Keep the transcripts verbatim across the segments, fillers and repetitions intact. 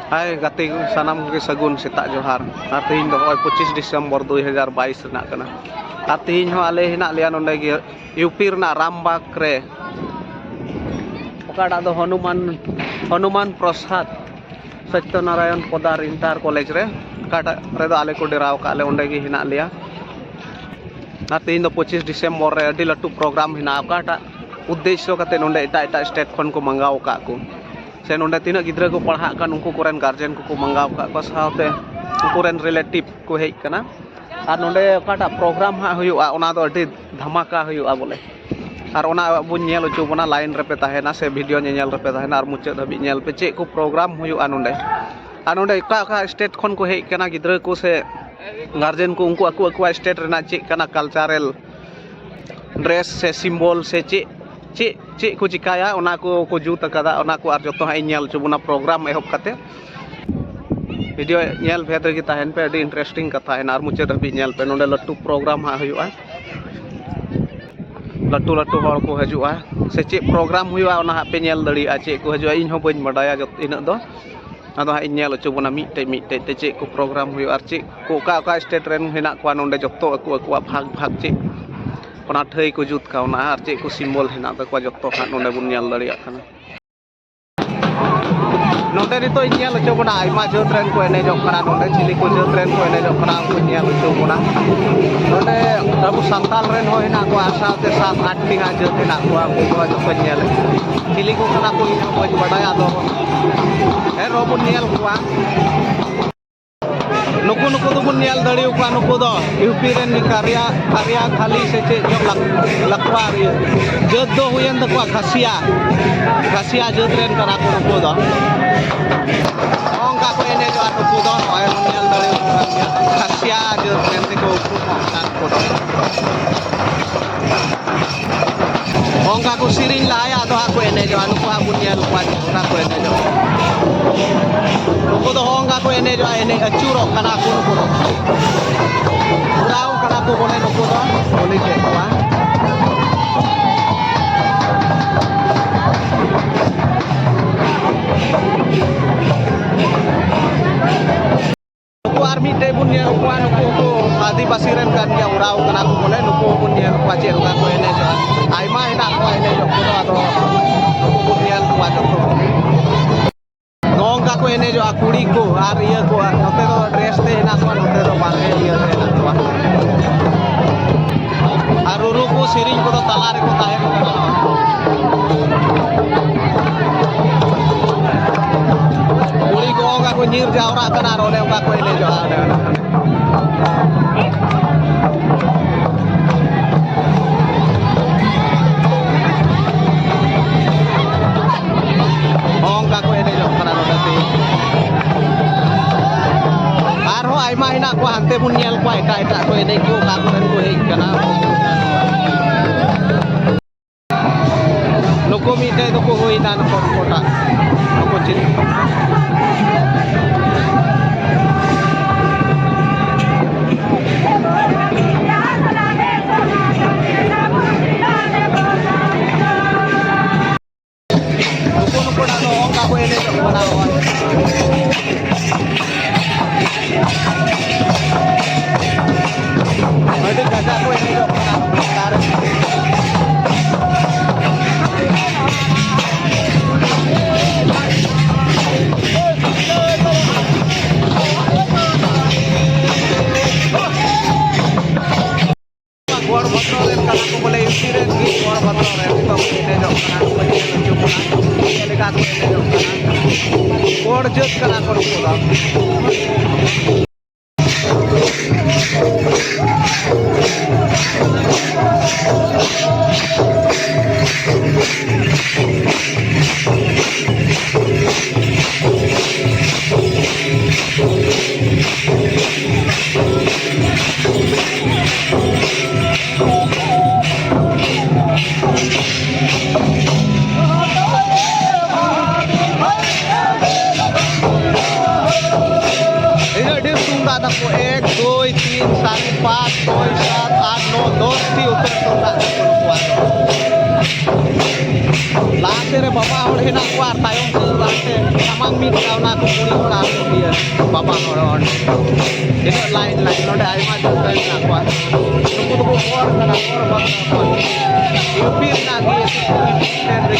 ᱦᱟᱭ ᱜᱟᱛᱮ ᱠᱚ, ᱥᱟᱱᱟᱢ ᱠᱚᱜᱮ ᱥᱟᱹᱜᱩᱱ ᱥᱮᱛᱟᱜ ᱡᱚᱦᱟᱨ᱾ ᱟᱨ ᱛᱮᱦᱮᱧ ᱫᱚ ᱱᱚᱜᱼᱚᱭ ᱯᱚᱸᱪᱤᱥ ᱰᱤᱥᱮᱢᱵᱚᱨ ᱫᱩᱭ ᱦᱟᱡᱟᱨ ᱵᱟᱭᱤᱥ ᱨᱮᱱᱟᱜ ᱠᱟᱱᱟ᱾ ᱟᱨ ᱛᱮᱦᱮᱧ ᱦᱚᱸ ᱟᱞᱮ ᱦᱮᱱᱟᱜ ᱞᱮᱭᱟ ᱱᱚᱰᱮ ᱜᱮ ᱤᱭᱩ ᱯᱤ ᱨᱮᱱᱟᱜ ᱨᱟᱢᱵᱟᱜᱽ ᱨᱮ, ᱚᱠᱟᱴᱟᱜ ᱫᱚ ᱦᱚᱱᱩᱢᱟᱱ, ᱦᱚᱱᱩᱢᱟᱱ ᱯᱨᱚᱥᱟᱫᱽ ᱥᱚᱛᱭᱚᱱᱟᱨᱟᱭᱚᱱ ᱯᱚᱫᱟᱨ ᱤᱱᱴᱟᱨ ᱠᱚᱞᱮᱡᱽ ᱨᱮ, ᱚᱠᱟᱴᱟᱜ ᱨᱮᱫᱚ ᱟᱞᱮ ᱠᱚ ᱰᱮᱨᱟᱣ ᱟᱠᱟᱫ ᱞᱮ, ᱚᱸᱰᱮ ᱜᱮ ᱦᱮᱱᱟᱜ ᱞᱮᱭᱟ᱾ ᱟᱨ ᱛᱮᱦᱮᱧ ᱫᱚ ᱯᱚᱸᱪᱤᱥ ᱰᱤᱥᱮᱢᱵᱚᱨ ᱨᱮ ᱟᱹᱰᱤ ᱞᱟᱹᱴᱩ ᱯᱨᱳᱜᱨᱟᱢ ᱦᱮᱱᱟᱜᱼᱟ, ᱚᱠᱟᱴᱟᱜ ᱩᱫᱽᱫᱮᱥᱥᱚ ᱠᱟᱛᱮ ᱱᱚᱰᱮ ᱮᱴᱟᱜ ᱮᱴᱟᱜ ᱥᱴᱮᱴ ᱠᱷᱚᱱ ᱠᱚ ᱢᱟᱸᱜᱟᱣ ᱟᱠᱟᱫ ᱠᱚ, ᱥᱮ ᱱᱚᱰᱮ ᱛᱤᱱᱟᱹᱜ ᱜᱤᱫᱽᱨᱟᱹ ᱠᱚ ᱯᱟᱲᱦᱟᱜ ᱠᱟᱱ, ᱩᱱᱠᱩ ᱠᱚᱨᱮᱱ ᱜᱟᱨᱡᱮᱱ ᱠᱚᱠᱚ ᱢᱟᱸᱜᱟᱣ ᱟᱠᱟᱫ ᱠᱚᱣᱟ, ᱥᱟᱶᱛᱮ ᱩᱱᱠᱩ ᱨᱮᱱ ᱨᱤᱞᱮᱴᱤᱵᱷ ᱠᱚ ᱦᱮᱡ ᱠᱟᱱᱟ᱾ ᱟᱨ ᱱᱚᱰᱮ ᱚᱠᱟᱴᱟᱜ ᱯᱨᱳᱜᱨᱟᱢ ᱦᱟᱸᱜ ᱦᱩᱭᱩᱜᱼᱟ, ᱚᱱᱟ ᱫᱚ ᱟᱹᱰᱤ ᱫᱷᱟᱢᱟᱠᱟ ᱦᱩᱭᱩᱜᱼᱟ ᱵᱚᱞᱮ᱾ ᱟᱨ ᱚᱱᱟ ᱵᱚᱱ ᱧᱮᱞ ᱦᱚᱪᱚ ᱵᱚᱱᱟ, ᱞᱟᱭᱤᱱ ᱨᱮᱯᱮ ᱛᱟᱦᱮᱱᱟ ᱥᱮ ᱵᱷᱤᱰᱤᱭᱳ ᱧᱮᱧᱮᱞ ᱨᱮᱯᱮ ᱛᱟᱦᱮᱱᱟ, ᱟᱨ ᱢᱩᱪᱟᱹᱫ ᱦᱟᱹᱵᱤᱡ ᱧᱮᱞ ᱯᱮ ᱪᱮᱫ ᱠᱚ ᱯᱨᱳᱜᱨᱟᱢ ᱦᱩᱭᱩᱜᱼᱟ ᱱᱚᱰᱮ᱾ ᱟᱨ ᱱᱚᱰᱮ ᱚᱠᱟ ᱚᱠᱟ ᱥᱴᱮᱴ ᱠᱷᱚᱱ ᱠᱚ ᱦᱮᱡ ᱠᱟᱱᱟ ᱜᱤᱫᱽᱨᱟᱹ ᱠᱚ ᱥᱮ ᱜᱟᱨᱡᱮᱱ ᱠᱚ, ᱩᱱᱠᱩ ᱟᱠᱚ ᱟᱠᱚᱣᱟᱜ ᱥᱴᱮᱴ ᱨᱮᱱᱟᱜ ᱪᱮᱫ ᱠᱟᱱᱟ ᱠᱟᱞᱪᱟᱨᱟᱞ ᱰᱨᱮᱥ ᱥᱮ ᱥᱤᱢᱵᱚᱞ ᱥᱮ ᱪᱮᱫ, ᱪᱮᱫ, ᱪᱮᱫ ᱠᱚ ᱪᱤᱠᱟᱹᱭᱟ, ᱚᱱᱟ ᱠᱚ ᱠᱚ ᱡᱩᱛ ᱟᱠᱟᱫᱟ, ᱚᱱᱟ ᱠᱚ ᱟᱨ ᱡᱚᱛᱚ ᱦᱟᱸᱜ ᱤᱧ ᱧᱮᱞ ᱦᱚᱪᱚ ᱵᱚᱱᱟ ᱯᱨᱳᱜᱨᱟᱢ ᱮᱦᱚᱵ ᱠᱟᱛᱮ᱾ ᱵᱷᱤᱰᱤᱭᱳ ᱧᱮᱞ ᱵᱷᱮᱫ ᱨᱮᱜᱮ ᱛᱟᱦᱮᱱ ᱯᱮ, ᱟᱹᱰᱤ ᱤᱱᱴᱟᱨᱮᱥᱴᱤᱝ ᱠᱟᱛᱷᱟ ᱦᱮᱱᱟᱜᱼᱟ᱾ ᱟᱨ ᱢᱩᱪᱟᱹᱫ ᱦᱟᱹᱵᱤᱡ ᱧᱮᱞ ᱯᱮ, ᱱᱚᱰᱮ ᱞᱟᱹᱴᱩ ᱯᱨᱳᱜᱨᱟᱢ ᱦᱟᱸᱜ ᱦᱩᱭᱩᱜᱼᱟ, ᱞᱟᱹᱴᱩ ᱞᱟᱹᱴᱩ ᱦᱚᱲ ᱠᱚ ᱦᱤᱡᱩᱜᱼᱟ᱾ ᱥᱮ ᱪᱮᱫ ᱯᱨᱳᱜᱨᱟᱢ ᱦᱩᱭᱩᱜᱼᱟ, ᱚᱱᱟ ᱦᱟᱸᱜ ᱯᱮ ᱧᱮᱞ ᱫᱟᱲᱮᱭᱟᱜᱼᱟ᱾ ᱪᱮᱫ ᱠᱚ ᱦᱤᱡᱩᱜᱼᱟ, ᱤᱧ ᱦᱚᱸ ᱵᱟᱹᱧ ᱵᱟᱰᱟᱭᱟ ᱡᱚᱛ ᱤᱱᱟᱹᱜ ᱫᱚ᱾ ᱟᱫᱚ ᱦᱟᱸᱜ ᱤᱧ ᱧᱮᱞ ᱦᱚᱪᱚ ᱵᱚᱱᱟ ᱢᱤᱫᱴᱮᱡ ᱢᱤᱫᱴᱮᱡ ᱛᱮ ᱪᱮᱫ ᱠᱚ ᱯᱨᱳᱜᱨᱟᱢ ᱦᱩᱭᱩᱜᱼᱟ, ᱟᱨ ᱪᱮᱫ ᱠᱚ ᱚᱠᱟ ᱚᱠᱟ ᱥᱴᱮᱴ ᱨᱮᱱ ᱦᱮᱱᱟᱜ ᱠᱚᱣᱟ ᱱᱚᱰᱮ, ᱡᱚᱛᱚ ᱟᱠᱚ ᱟᱠᱚᱣᱟᱜ ᱵᱷᱟᱜᱽ ᱵᱷᱟᱜᱽ ᱪᱮᱫ ᱚᱱᱟ ᱴᱷᱟᱹᱭ ᱠᱚ ᱡᱩᱛ ᱠᱟᱣᱱᱟ ᱟᱨ ᱪᱮᱫ ᱠᱚ ᱥᱤᱢᱵᱚᱞ ᱦᱮᱱᱟᱜ ᱛᱟᱠᱚᱣᱟ, ᱡᱚᱛᱚ ᱦᱟᱸᱜ ᱱᱚᱰᱮ ᱵᱚᱱ ᱧᱮᱞ ᱫᱟᱲᱮᱭᱟᱜ ᱠᱟᱱᱟ᱾ ᱱᱚᱰᱮ ᱱᱤᱛᱚᱜ ᱤᱧ ᱧᱮᱞ ᱦᱚᱪᱚ ᱵᱚᱱᱟ, ᱟᱭᱢᱟ ᱡᱟᱹᱛ ᱨᱮᱱ ᱠᱚ ᱮᱱᱮᱡᱚᱜ ᱠᱟᱱᱟ ᱱᱚᱰᱮ, ᱪᱤᱞᱤ ᱠᱚ ᱡᱟᱹᱛ ᱨᱮᱱ ᱠᱚ ᱮᱱᱮᱡᱚᱜ ᱠᱟᱱᱟ, ᱩᱱᱠᱩᱧ ᱧᱮᱞ ᱦᱚᱪᱚ ᱵᱚᱱᱟ᱾ ᱱᱚᱰᱮ ᱟᱵᱚ ᱥᱟᱱᱛᱟᱲ ᱨᱮᱱ ᱦᱚᱸ ᱦᱮᱱᱟᱜ ᱠᱚᱣᱟ, ᱟᱨ ᱥᱟᱶᱛᱮ ᱥᱟᱛ ᱟᱴ ᱴᱤ ᱦᱟᱸᱜ ᱡᱟᱹᱛ ᱦᱮᱱᱟᱜ ᱠᱚᱣᱟ, ᱩᱱᱠᱩ ᱠᱚ ᱡᱚᱛᱚᱧ ᱧᱮᱞ ᱮᱫ ᱠᱚᱣᱟ᱾ ᱪᱤᱞᱤ ᱠᱚ ᱠᱟᱱᱟ ᱠᱚ ᱤᱧ ᱦᱚᱸ ᱵᱟᱹᱧ ᱵᱟᱰᱟᱭᱟ, ᱟᱫᱚ ᱮᱱ ᱨᱮᱦᱚᱸ ᱵᱚᱱ ᱧᱮᱞ ᱠᱚᱣᱟ᱾ ᱱᱩᱠᱩ, ᱱᱩᱠᱩ ᱫᱚᱵᱚᱱ ᱧᱮᱞ ᱫᱟᱲᱮ ᱟᱠᱚᱣᱟ, ᱱᱩᱠᱩ ᱫᱚ ᱤᱭᱩ ᱯᱤ ᱨᱮᱱ ᱜᱮ ᱠᱟᱨᱭᱟ, ᱠᱟᱨᱭᱟ ᱠᱷᱟᱞᱤ ᱥᱮ ᱪᱮᱫ ᱪᱚᱝ ᱞᱟᱠ-, ᱞᱟᱠᱷᱣᱟ ᱨᱮ ᱡᱟᱹᱛ ᱫᱚ ᱦᱩᱭᱮᱱ ᱛᱟᱠᱚᱣᱟ ᱠᱷᱟᱥᱤᱭᱟ, ᱠᱷᱟᱥᱤᱭᱟ ᱡᱟᱹᱛ ᱨᱮᱱ ᱠᱟᱱᱟ ᱠᱚ ᱱᱩᱠᱩ ᱫᱚ᱾ ᱱᱚᱝᱠᱟ ᱠᱚ ᱮᱱᱮᱡᱚᱜᱼᱟ ᱱᱩᱠᱩ ᱫᱚ, ᱱᱚᱜᱼᱚᱭ ᱵᱚᱱ ᱧᱮᱞ ᱫᱟᱲᱮ ᱟᱠᱚ ᱠᱟᱱ ᱜᱮᱭᱟ, ᱠᱷᱟᱥᱤᱭᱟ ᱡᱟᱹᱛ ᱢᱮᱱᱛᱮ ᱠᱚ ᱩᱯᱨᱩᱢᱚᱜ ᱠᱟᱱᱟ ᱱᱩᱠᱩ ᱫᱚ᱾ ᱚᱱᱠᱟ ᱠᱚ ᱥᱮᱨᱮᱧ ᱞᱟᱦᱟᱭᱟ, ᱟᱫᱚ ᱦᱟᱸᱜ ᱠᱚ ᱮᱱᱮᱡᱚᱜᱼᱟ᱾ ᱱᱩᱠᱩ ᱦᱟᱸᱜ ᱵᱚᱱ ᱧᱮᱞ ᱠᱚᱣᱟ ᱪᱮᱫ ᱞᱮᱠᱟ ᱠᱚ ᱮᱱᱮᱡᱚᱜᱼᱟ᱾ ᱱᱩᱠᱩ ᱫᱚ ᱦᱚᱸᱜᱼᱚ ᱱᱚᱝᱠᱟ ᱠᱚ ᱮᱱᱮᱡᱚᱜᱼᱟ, ᱮᱱᱮᱡ ᱟᱹᱪᱩᱨᱚᱜ ᱠᱟᱱᱟ ᱠᱚ ᱱᱩᱠᱩ ᱫᱚ᱾ ᱩᱲᱟᱣ ᱠᱟᱱᱟ ᱠᱚ ᱵᱚᱞᱮ ᱱᱩᱠᱩ ᱫᱚ, ᱵᱚᱞᱮ ᱪᱮᱫ ᱠᱚᱣᱟ᱾ ᱢᱤᱫᱴᱮᱡ ᱵᱚᱱ ᱧᱮᱞ ᱠᱚᱣᱟ, ᱱᱩᱠᱩ ᱦᱚᱸᱠᱚ ᱟᱹᱫᱤᱵᱟᱹᱥᱤ ᱨᱮᱱ ᱠᱟᱱ ᱜᱮᱭᱟ, ᱳᱨᱟᱣ ᱠᱟᱱᱟ ᱠᱚ ᱵᱚᱞᱮ᱾ ᱱᱩᱠᱩ ᱦᱚᱸᱵᱚᱱ ᱧᱮᱞ ᱠᱚᱣᱟ ᱪᱮᱫ ᱞᱮᱠᱟ ᱠᱚ ᱮᱱᱮᱡᱚᱜᱼᱟ᱾ ᱟᱭᱢᱟ ᱦᱮᱱᱟᱜ ᱠᱚᱣᱟ ᱮᱱᱮᱡᱚᱜ ᱠᱚᱫᱚ, ᱟᱫᱚ ᱱᱩᱠᱩ ᱵᱚᱱ ᱧᱮᱞ ᱠᱚᱣᱟ ᱡᱚᱛᱚ᱾ ᱱᱚᱝᱠᱟ ᱠᱚ ᱮᱱᱮᱡᱚᱜᱼᱟ ᱠᱩᱲᱤ ᱠᱚ ᱟᱨ ᱤᱭᱟᱹ ᱠᱚ, ᱟᱨ ᱱᱚᱛᱮ ᱫᱚ ᱰᱨᱮᱥ ᱛᱮ ᱦᱮᱱᱟᱜ ᱠᱚᱣᱟ, ᱱᱚᱛᱮ ᱫᱚ ᱵᱟᱨᱦᱮ ᱤᱭᱟᱹ ᱛᱮ ᱦᱮᱱᱟᱜ ᱠᱚᱣᱟ᱾ ᱟᱨ ᱨᱩᱨᱩ ᱠᱚ ᱥᱮᱨᱮᱧ ᱠᱚᱫᱚ ᱛᱟᱞᱟ ᱨᱮᱠᱚ ᱛᱟᱦᱮᱱ ᱠᱟᱱᱟ᱾ ᱠᱩᱲᱤ ᱠᱚ ᱚᱱᱠᱟ ᱠᱚ ᱧᱤᱨ ᱡᱟᱣᱨᱟᱜ ᱠᱟᱱᱟ ᱟᱨ ᱚᱱᱮ ᱚᱱᱠᱟ ᱠᱚ ᱮᱱᱮᱡᱚᱜᱼᱟ ᱚᱱᱮ ᱚᱱᱟ᱾ ᱦᱚᱸ, ᱚᱱᱠᱟ ᱠᱚ ᱮᱱᱮᱡᱚᱜ ᱠᱟᱱᱟ ᱱᱚᱰᱮ ᱛᱮᱦᱮᱧ᱾ ᱟᱨᱦᱚᱸ ᱟᱭᱢᱟ ᱦᱮᱱᱟᱜ ᱠᱚᱣᱟ, ᱦᱟᱱᱛᱮ ᱵᱚᱱ ᱧᱮᱞ ᱠᱚᱣᱟ, ᱮᱴᱟᱜ ᱮᱴᱟᱜ ᱠᱚ ᱮᱱᱮᱡ ᱠᱚ, ᱚᱠᱟ ᱠᱚᱨᱮᱱ ᱠᱚ ᱦᱮᱡ ᱠᱟᱱᱟ᱾ ᱱᱩᱠᱩ ᱢᱤᱫᱴᱮᱡ ᱫᱚᱠᱚ ᱦᱩᱭᱱᱟ, ᱱᱩᱠᱩ ᱱᱩᱠᱩᱴᱟᱜ, ᱱᱩᱠᱩ ᱪᱮᱫ? ᱱᱩᱠᱩ ᱱᱩᱠᱩ ᱫᱚ ᱚᱱᱠᱟ ᱠᱚ ᱮᱱᱮᱡᱚᱜ ᱠᱟᱱᱟ᱾ ᱟᱹᱰᱤ ᱠᱟᱡᱟᱠ ᱠᱚ ᱮᱱᱮᱡᱚᱜ ᱠᱟᱱᱟ ᱞᱟᱛᱟᱨ ᱨᱮ᱾ ᱜᱚᱲ ᱵᱷᱚᱫᱨᱚ ᱨᱮᱱ ᱠᱟᱱᱟ ᱠᱚ, ᱵᱚᱞᱮ, ᱤᱭᱩ ᱯᱤ ᱨᱮᱱ ᱜᱮ ᱜᱚᱲ ᱵᱷᱚᱫᱨᱚ ᱨᱮᱱ ᱱᱤᱛᱚᱜ ᱠᱚ ᱮᱱᱮᱡᱚᱜ ᱠᱟᱱᱟ, ᱠᱚ ᱧᱮᱞ ᱦᱚᱪᱚ ᱵᱚᱱᱟ ᱪᱮᱫ ᱞᱮᱠᱟ ᱠᱚ ᱮᱱᱮᱡᱚᱜ ᱠᱟᱱᱟ᱾ ᱜᱚᱲ ᱡᱟᱹᱛ ᱠᱟᱱᱟ ᱠᱚ ᱱᱩᱠᱩ ᱫᱚ᱾ ᱛᱤᱱᱟᱹᱜ ᱰᱷᱮᱨ ᱛᱩᱢᱫᱟᱜ ᱛᱟᱠᱚ, ᱮᱠ, ᱫᱩᱭ, ᱛᱤᱱ, ᱥᱟᱨᱮ ᱯᱟᱸᱪ, ᱪᱷᱚᱭ, ᱥᱟᱛ, ᱟᱴ, ᱱᱚ, ᱫᱚᱥ ᱴᱤ ᱩᱛᱟᱹᱨ ᱛᱩᱢᱫᱟᱜ ᱛᱟᱠᱚ ᱱᱩᱠᱩᱣᱟᱜ ᱫᱚ᱾ ᱞᱟᱠᱷ ᱥᱮᱫ ᱨᱮ ᱵᱟᱵᱟ ᱦᱚᱲ ᱦᱮᱱᱟᱜ ᱠᱚᱣᱟ ᱟᱨ ᱛᱟᱭᱚᱢ ᱥᱮᱫ ᱨᱮ ᱥᱟᱢᱟᱝ ᱢᱤᱫ ᱨᱮ ᱚᱱᱟ ᱠᱚ ᱠᱩᱲᱤ ᱦᱚᱲ ᱟᱨ ᱠᱚ ᱤᱭᱟᱹ ᱵᱟᱵᱟ ᱦᱚᱲ ᱚᱸᱰᱮ᱾ ᱛᱤᱱᱟᱹᱜ ᱞᱟᱭᱤᱱ ᱞᱟᱭᱤᱱ ᱱᱚᱰᱮ ᱟᱭᱢᱟ ᱡᱟᱭᱜᱟ ᱨᱮ ᱢᱮᱱᱟᱜ ᱠᱚᱣᱟ᱾ ᱱᱩᱠᱩ ᱫᱚᱠᱚ ᱦᱚᱲ ᱠᱟᱱᱟ, ᱦᱚᱲ ᱵᱟᱝ ᱠᱟᱱᱟ ᱠᱚ᱾ ᱤᱭᱩ ᱯᱤ ᱨᱮᱱᱟᱜ ᱜᱮ ᱴᱨᱮᱱ ᱨᱮ᱾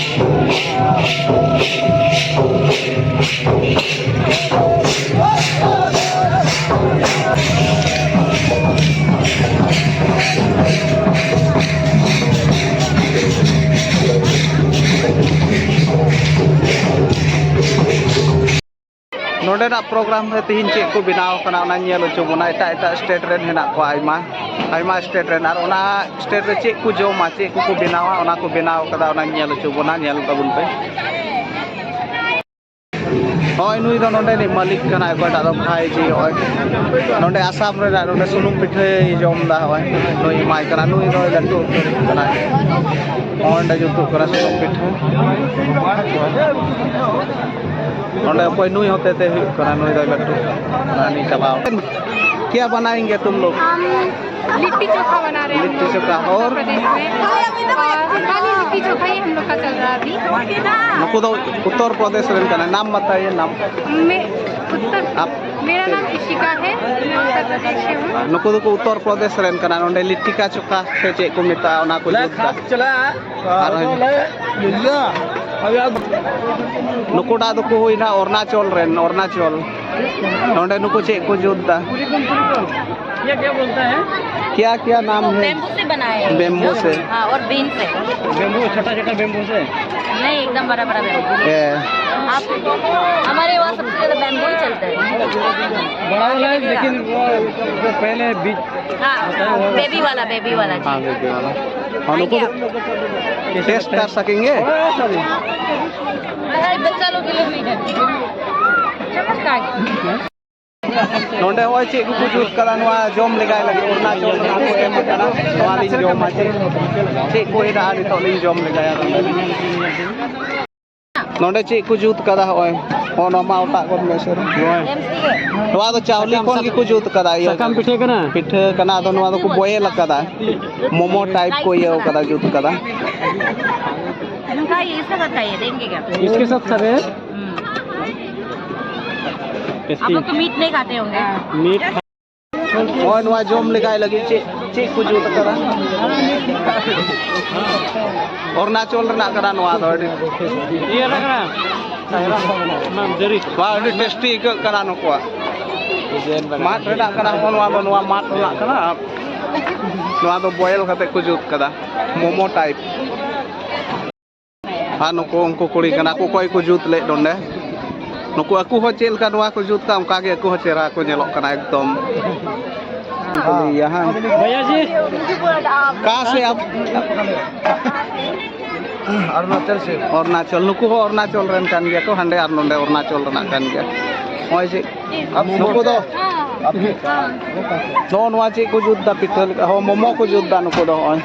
ᱱᱚᱰᱮᱱᱟᱜ ᱯᱨᱳᱜᱨᱟᱢ ᱨᱮ ᱛᱮᱦᱮᱧ ᱪᱮᱫ ᱠᱚ ᱵᱮᱱᱟᱣ ᱠᱟᱱᱟ, ᱚᱱᱟ ᱧᱮᱞ ᱦᱚᱪᱚ ᱵᱚᱱᱟ᱾ ᱮᱴᱟᱜ ᱮᱴᱟᱜ ᱥᱴᱮᱴ ᱨᱮᱱ ᱦᱮᱱᱟᱜ ᱠᱚᱣᱟ, ᱟᱭᱢᱟ ᱟᱭᱢᱟ ᱥᱴᱮᱴ ᱨᱮᱱ, ᱟᱨ ᱚᱱᱟ ᱥᱴᱮᱴ ᱨᱮ ᱪᱮᱫ ᱠᱚ ᱡᱚᱢᱟ, ᱪᱮᱫ ᱠᱚᱠᱚ ᱵᱮᱱᱟᱣᱟ, ᱚᱱᱟ ᱠᱚ ᱵᱮᱱᱟᱣ ᱠᱟᱫᱟ, ᱚᱱᱟᱧ ᱧᱮᱞ ᱦᱚᱪᱚ ᱵᱚᱱᱟ᱾ ᱧᱮᱞ ᱛᱟᱵᱚᱱ ᱯᱮ᱾ ᱦᱳᱭ, ᱱᱩᱭ ᱫᱚ ᱱᱚᱰᱮᱱᱤᱡ ᱢᱟᱹᱞᱤᱠ ᱠᱟᱱᱟᱭ, ᱚᱠᱚᱭᱴᱟᱜ ᱫᱚ ᱵᱷᱟᱭ ᱡᱤ᱾ ᱦᱚᱸᱜᱼᱚᱭ ᱱᱚᱰᱮ ᱟᱥᱟᱢ ᱨᱮᱱᱟᱜ ᱱᱚᱰᱮ ᱥᱩᱱᱩᱢ ᱯᱤᱴᱷᱟᱹᱭ ᱡᱚᱢ ᱮᱫᱟ᱾ ᱦᱚᱸᱜᱼᱚᱭ ᱱᱩᱭ ᱮᱢᱟᱭ ᱠᱟᱱᱟ, ᱱᱩᱭ ᱫᱚ ᱞᱟᱹᱴᱩ ᱩᱛᱟᱹᱨᱤᱡ ᱠᱟᱱᱟᱭ᱾ ᱚᱸᱰᱮ ᱡᱩᱛᱩᱜ ᱠᱟᱱᱟ ᱥᱩᱱᱩᱢ ᱯᱤᱴᱷᱟᱹ᱾ ᱱᱚᱰᱮ ᱚᱠᱚᱭ ᱱᱩᱭ ᱦᱚᱛᱮ ᱛᱮ ᱦᱩᱭᱩᱜ ᱠᱟᱱᱟ, ᱱᱩᱭ ᱫᱚᱭ ᱞᱟᱹᱴᱩ᱾ ᱦᱟᱹᱱᱤ ᱪᱟᱞᱟᱣ᱾ क्या बनाएंगे तुम लोग? हम लिट्टी चोखा बना रहे हैं हम लोग, लिट्टी चोखा। और? उत्तर प्रदेश में। और खाली लिट्टी चोखा ही हम लोग का चल रहा है अभी। ᱱᱩᱠᱩ ᱫᱚ ᱩᱛᱛᱚᱨ ᱯᱨᱚᱫᱮᱥ ᱨᱮᱱ ᱠᱟᱱᱟ᱾ नाम बताइए, नाम। मैं उत्तर, आप? मेरा नाम इशिका है, मैं उत्तर प्रदेश से हूँ। ᱱᱩᱠᱩ ᱫᱚᱠᱚ ᱩᱛᱛᱚᱨ ᱯᱨᱚᱫᱮᱥ ᱨᱮᱱ ᱠᱟᱱᱟ᱾ ᱱᱚᱰᱮ ᱞᱤᱴᱤᱠᱟ ᱪᱳᱠᱷᱟ ᱥᱮ ᱪᱮᱫ ᱠᱚ ᱢᱮᱛᱟᱜᱼᱟ, ᱚᱱᱟ ᱠᱚ ᱡᱩᱛ ᱫᱟ᱾ ᱟᱨ ᱱᱩᱠᱩᱴᱟᱜ ᱫᱚᱠᱚ ᱦᱩᱭᱱᱟ ᱚᱨᱩᱱᱟᱪᱚᱞ ᱨᱮᱱ, ᱚᱨᱩᱱᱟᱪᱚᱞ᱾ ᱱᱚᱰᱮ ᱱᱩᱠᱩ ᱪᱮᱫ ᱠᱚ ᱡᱩᱛ ᱫᱟ? ये क्या बोलता है? क्या क्या नाम है? बैम्बू से बनाए हैं। बैम्बू से। हाँ, और बीन से। बैम्बू, छोटा छोटा बैम्बू से? नहीं, एकदम बड़ा बड़ा बैम्बू। ए। आप, हमारे वहाँ सबसे ज्यादा बैम्बू ही चलता है। बड़ा वाला है, लेकिन वो जो पहले बीज हाँ, बेबी वाला, बेबी वाला जी। हाँ, बेबी वाला। हाँ, नुकु तो टेस्ट कर सकेंगे? ᱵᱟᱠᱷᱟᱡ ᱵᱟᱪᱪᱟ ᱞᱳᱜ ᱠᱮ ᱞᱤᱭᱮ ᱵᱷᱤ ᱦᱟᱭ᱾ ᱱᱚᱰᱮ ᱦᱚᱸᱜᱼᱚᱭ ᱪᱮᱫ ᱠᱚᱠᱚ ᱡᱩᱛ ᱠᱟᱫᱟ, ᱱᱚᱣᱟ ᱡᱚᱢ ᱞᱮᱜᱟᱭ ᱞᱟᱹᱜᱤᱫ ᱚᱨᱩᱱᱟᱪᱚᱞ ᱨᱮᱱᱟᱜ ᱠᱚ ᱮᱢ ᱠᱟᱱᱟ᱾ ᱱᱚᱣᱟ ᱞᱤᱧ ᱡᱚᱢᱟ, ᱪᱮᱫ, ᱪᱮᱫ ᱠᱚ ᱦᱮᱱᱟᱜᱼᱟ, ᱱᱤᱛᱚᱜ ᱞᱤᱧ ᱡᱚᱢ ᱞᱮᱜᱟᱭᱟ᱾ ᱱᱚᱰᱮ ᱪᱮᱫ ᱠᱚ ᱡᱩᱛ ᱠᱟᱫᱟ? ᱦᱚᱸᱜᱼᱚᱭ, ᱦᱚᱸ, ᱱᱚᱣᱟ ᱢᱟ ᱚᱴᱟᱜ ᱜᱚᱫ ᱢᱮ ᱥᱮ᱾ ᱱᱚᱜᱼᱚᱭ ᱱᱚᱣᱟ ᱫᱚ ᱪᱟᱣᱞᱮ ᱠᱷᱚᱱ ᱜᱮᱠᱚ ᱡᱩᱛ ᱠᱟᱫᱟ, ᱤᱭᱟᱹ ᱥᱟᱠᱟᱢ ᱯᱤᱴᱷᱟᱹ ᱠᱟᱱᱟ? ᱯᱤᱴᱷᱟᱹ ᱠᱟᱱᱟ, ᱟᱫᱚ ᱱᱚᱣᱟ ᱫᱚᱠᱚ ᱵᱚᱭᱮᱞ ᱟᱠᱟᱫᱟ, ᱢᱳᱢᱳ ᱴᱟᱭᱤᱯ ᱠᱚ ᱤᱭᱟᱹ ᱠᱟᱫᱟ, ᱡᱩᱛ ᱠᱟᱫᱟ᱾ उनका ये इसके साथ खाइए, देंगे क्या? इसके साथ खा रहे हैं? हम्म। आप लोग तो मीट नहीं खाते होंगे। मीट। ᱱᱚᱜᱼᱚᱭ ᱱᱚᱣᱟ ᱡᱚᱢ ᱞᱮᱜᱟᱭ ᱞᱟᱹᱜᱤᱫ ᱪᱮᱫ ᱪᱮᱫ ᱠᱚ ᱡᱩᱛ ᱟᱠᱟᱫᱟ᱾ ᱚᱨᱩᱱᱟᱪᱚᱞ ᱨᱮᱱᱟᱜ ᱠᱟᱱᱟ ᱱᱚᱣᱟ ᱫᱚ᱾ ᱟᱹᱰᱤ ᱤᱭᱟᱹ ᱨᱮ ᱠᱟᱱᱟ᱾ ᱚᱱᱟ ᱡᱟᱹᱨᱤ᱾ ᱵᱟ, ᱟᱹᱰᱤ ᱴᱮᱥᱴᱤ ᱟᱹᱭᱠᱟᱹᱜ ᱠᱟᱱᱟ ᱱᱩᱠᱩᱣᱟᱜ᱾ ᱢᱟᱫ ᱨᱮᱱᱟᱜ ᱠᱟᱱᱟ, ᱦᱚᱸ, ᱱᱚᱣᱟ ᱫᱚ, ᱱᱚᱣᱟ ᱢᱟᱫ ᱨᱮᱱᱟᱜ ᱠᱟᱱᱟ᱾ ᱱᱚᱣᱟ ᱫᱚ ᱵᱚᱭᱮᱞ ᱠᱟᱛᱮ ᱠᱚ ᱡᱩᱛ ᱠᱟᱫᱟ, ᱢᱳᱢᱳ ᱴᱟᱭᱤᱯ᱾ ᱟᱨ ᱱᱩᱠᱩ, ᱩᱱᱠᱩ ᱠᱩᱲᱤ ᱠᱟᱱᱟ ᱠᱚ, ᱚᱠᱚᱭ ᱠᱚ ᱡᱩᱛ ᱞᱮᱫ ᱱᱚᱰᱮ᱾ ᱱᱩᱠᱩ ᱟᱠᱚ ᱦᱚᱸ ᱪᱮᱫ ᱞᱮᱠᱟ ᱱᱚᱣᱟ ᱠᱚ ᱡᱩᱛ ᱠᱟᱜ, ᱚᱱᱠᱟ ᱜᱮ ᱟᱠᱚ ᱦᱚᱸ ᱪᱮᱦᱨᱟ ᱠᱚ ᱧᱮᱞᱚᱜ ᱠᱟᱱᱟ ᱮᱠᱫᱚᱢ᱾ ᱠᱩᱞᱤᱭᱟ ᱦᱟᱸ᱾ ᱵᱷᱟᱭᱟ ᱡᱤ᱾ ᱠᱟ ᱥᱮ ᱟᱯ? ᱚᱨᱩᱱᱟᱪᱚᱞ ᱥᱮ᱾ ᱚᱨᱩᱱᱟᱪᱚᱞ, ᱱᱩᱠᱩ ᱦᱚᱸ ᱚᱨᱩᱱᱟᱪᱚᱞ ᱨᱮᱱ ᱠᱟᱱ ᱜᱮᱭᱟ ᱠᱚ, ᱦᱟᱸᱰᱮ ᱟᱨ ᱱᱚᱰᱮ ᱚᱨᱩᱱᱟᱪᱚᱞ ᱨᱮᱱᱟᱜ ᱠᱟᱱ ᱜᱮᱭᱟ᱾ ᱱᱚᱜᱼᱚᱭ ᱡᱮ ᱱᱩᱠᱩ ᱫᱚ ᱱᱚᱜᱼᱚ ᱱᱚᱣᱟ ᱪᱮᱫ ᱠᱚ ᱡᱩᱛ ᱫᱟ, ᱯᱤᱴᱷᱟᱹ ᱞᱮᱠᱟ, ᱦᱚᱸ, ᱢᱳᱢᱳ ᱠᱚ ᱡᱩᱛ ᱫᱟ ᱱᱩᱠᱩ ᱫᱚ᱾ ᱱᱚᱜᱼᱚᱭ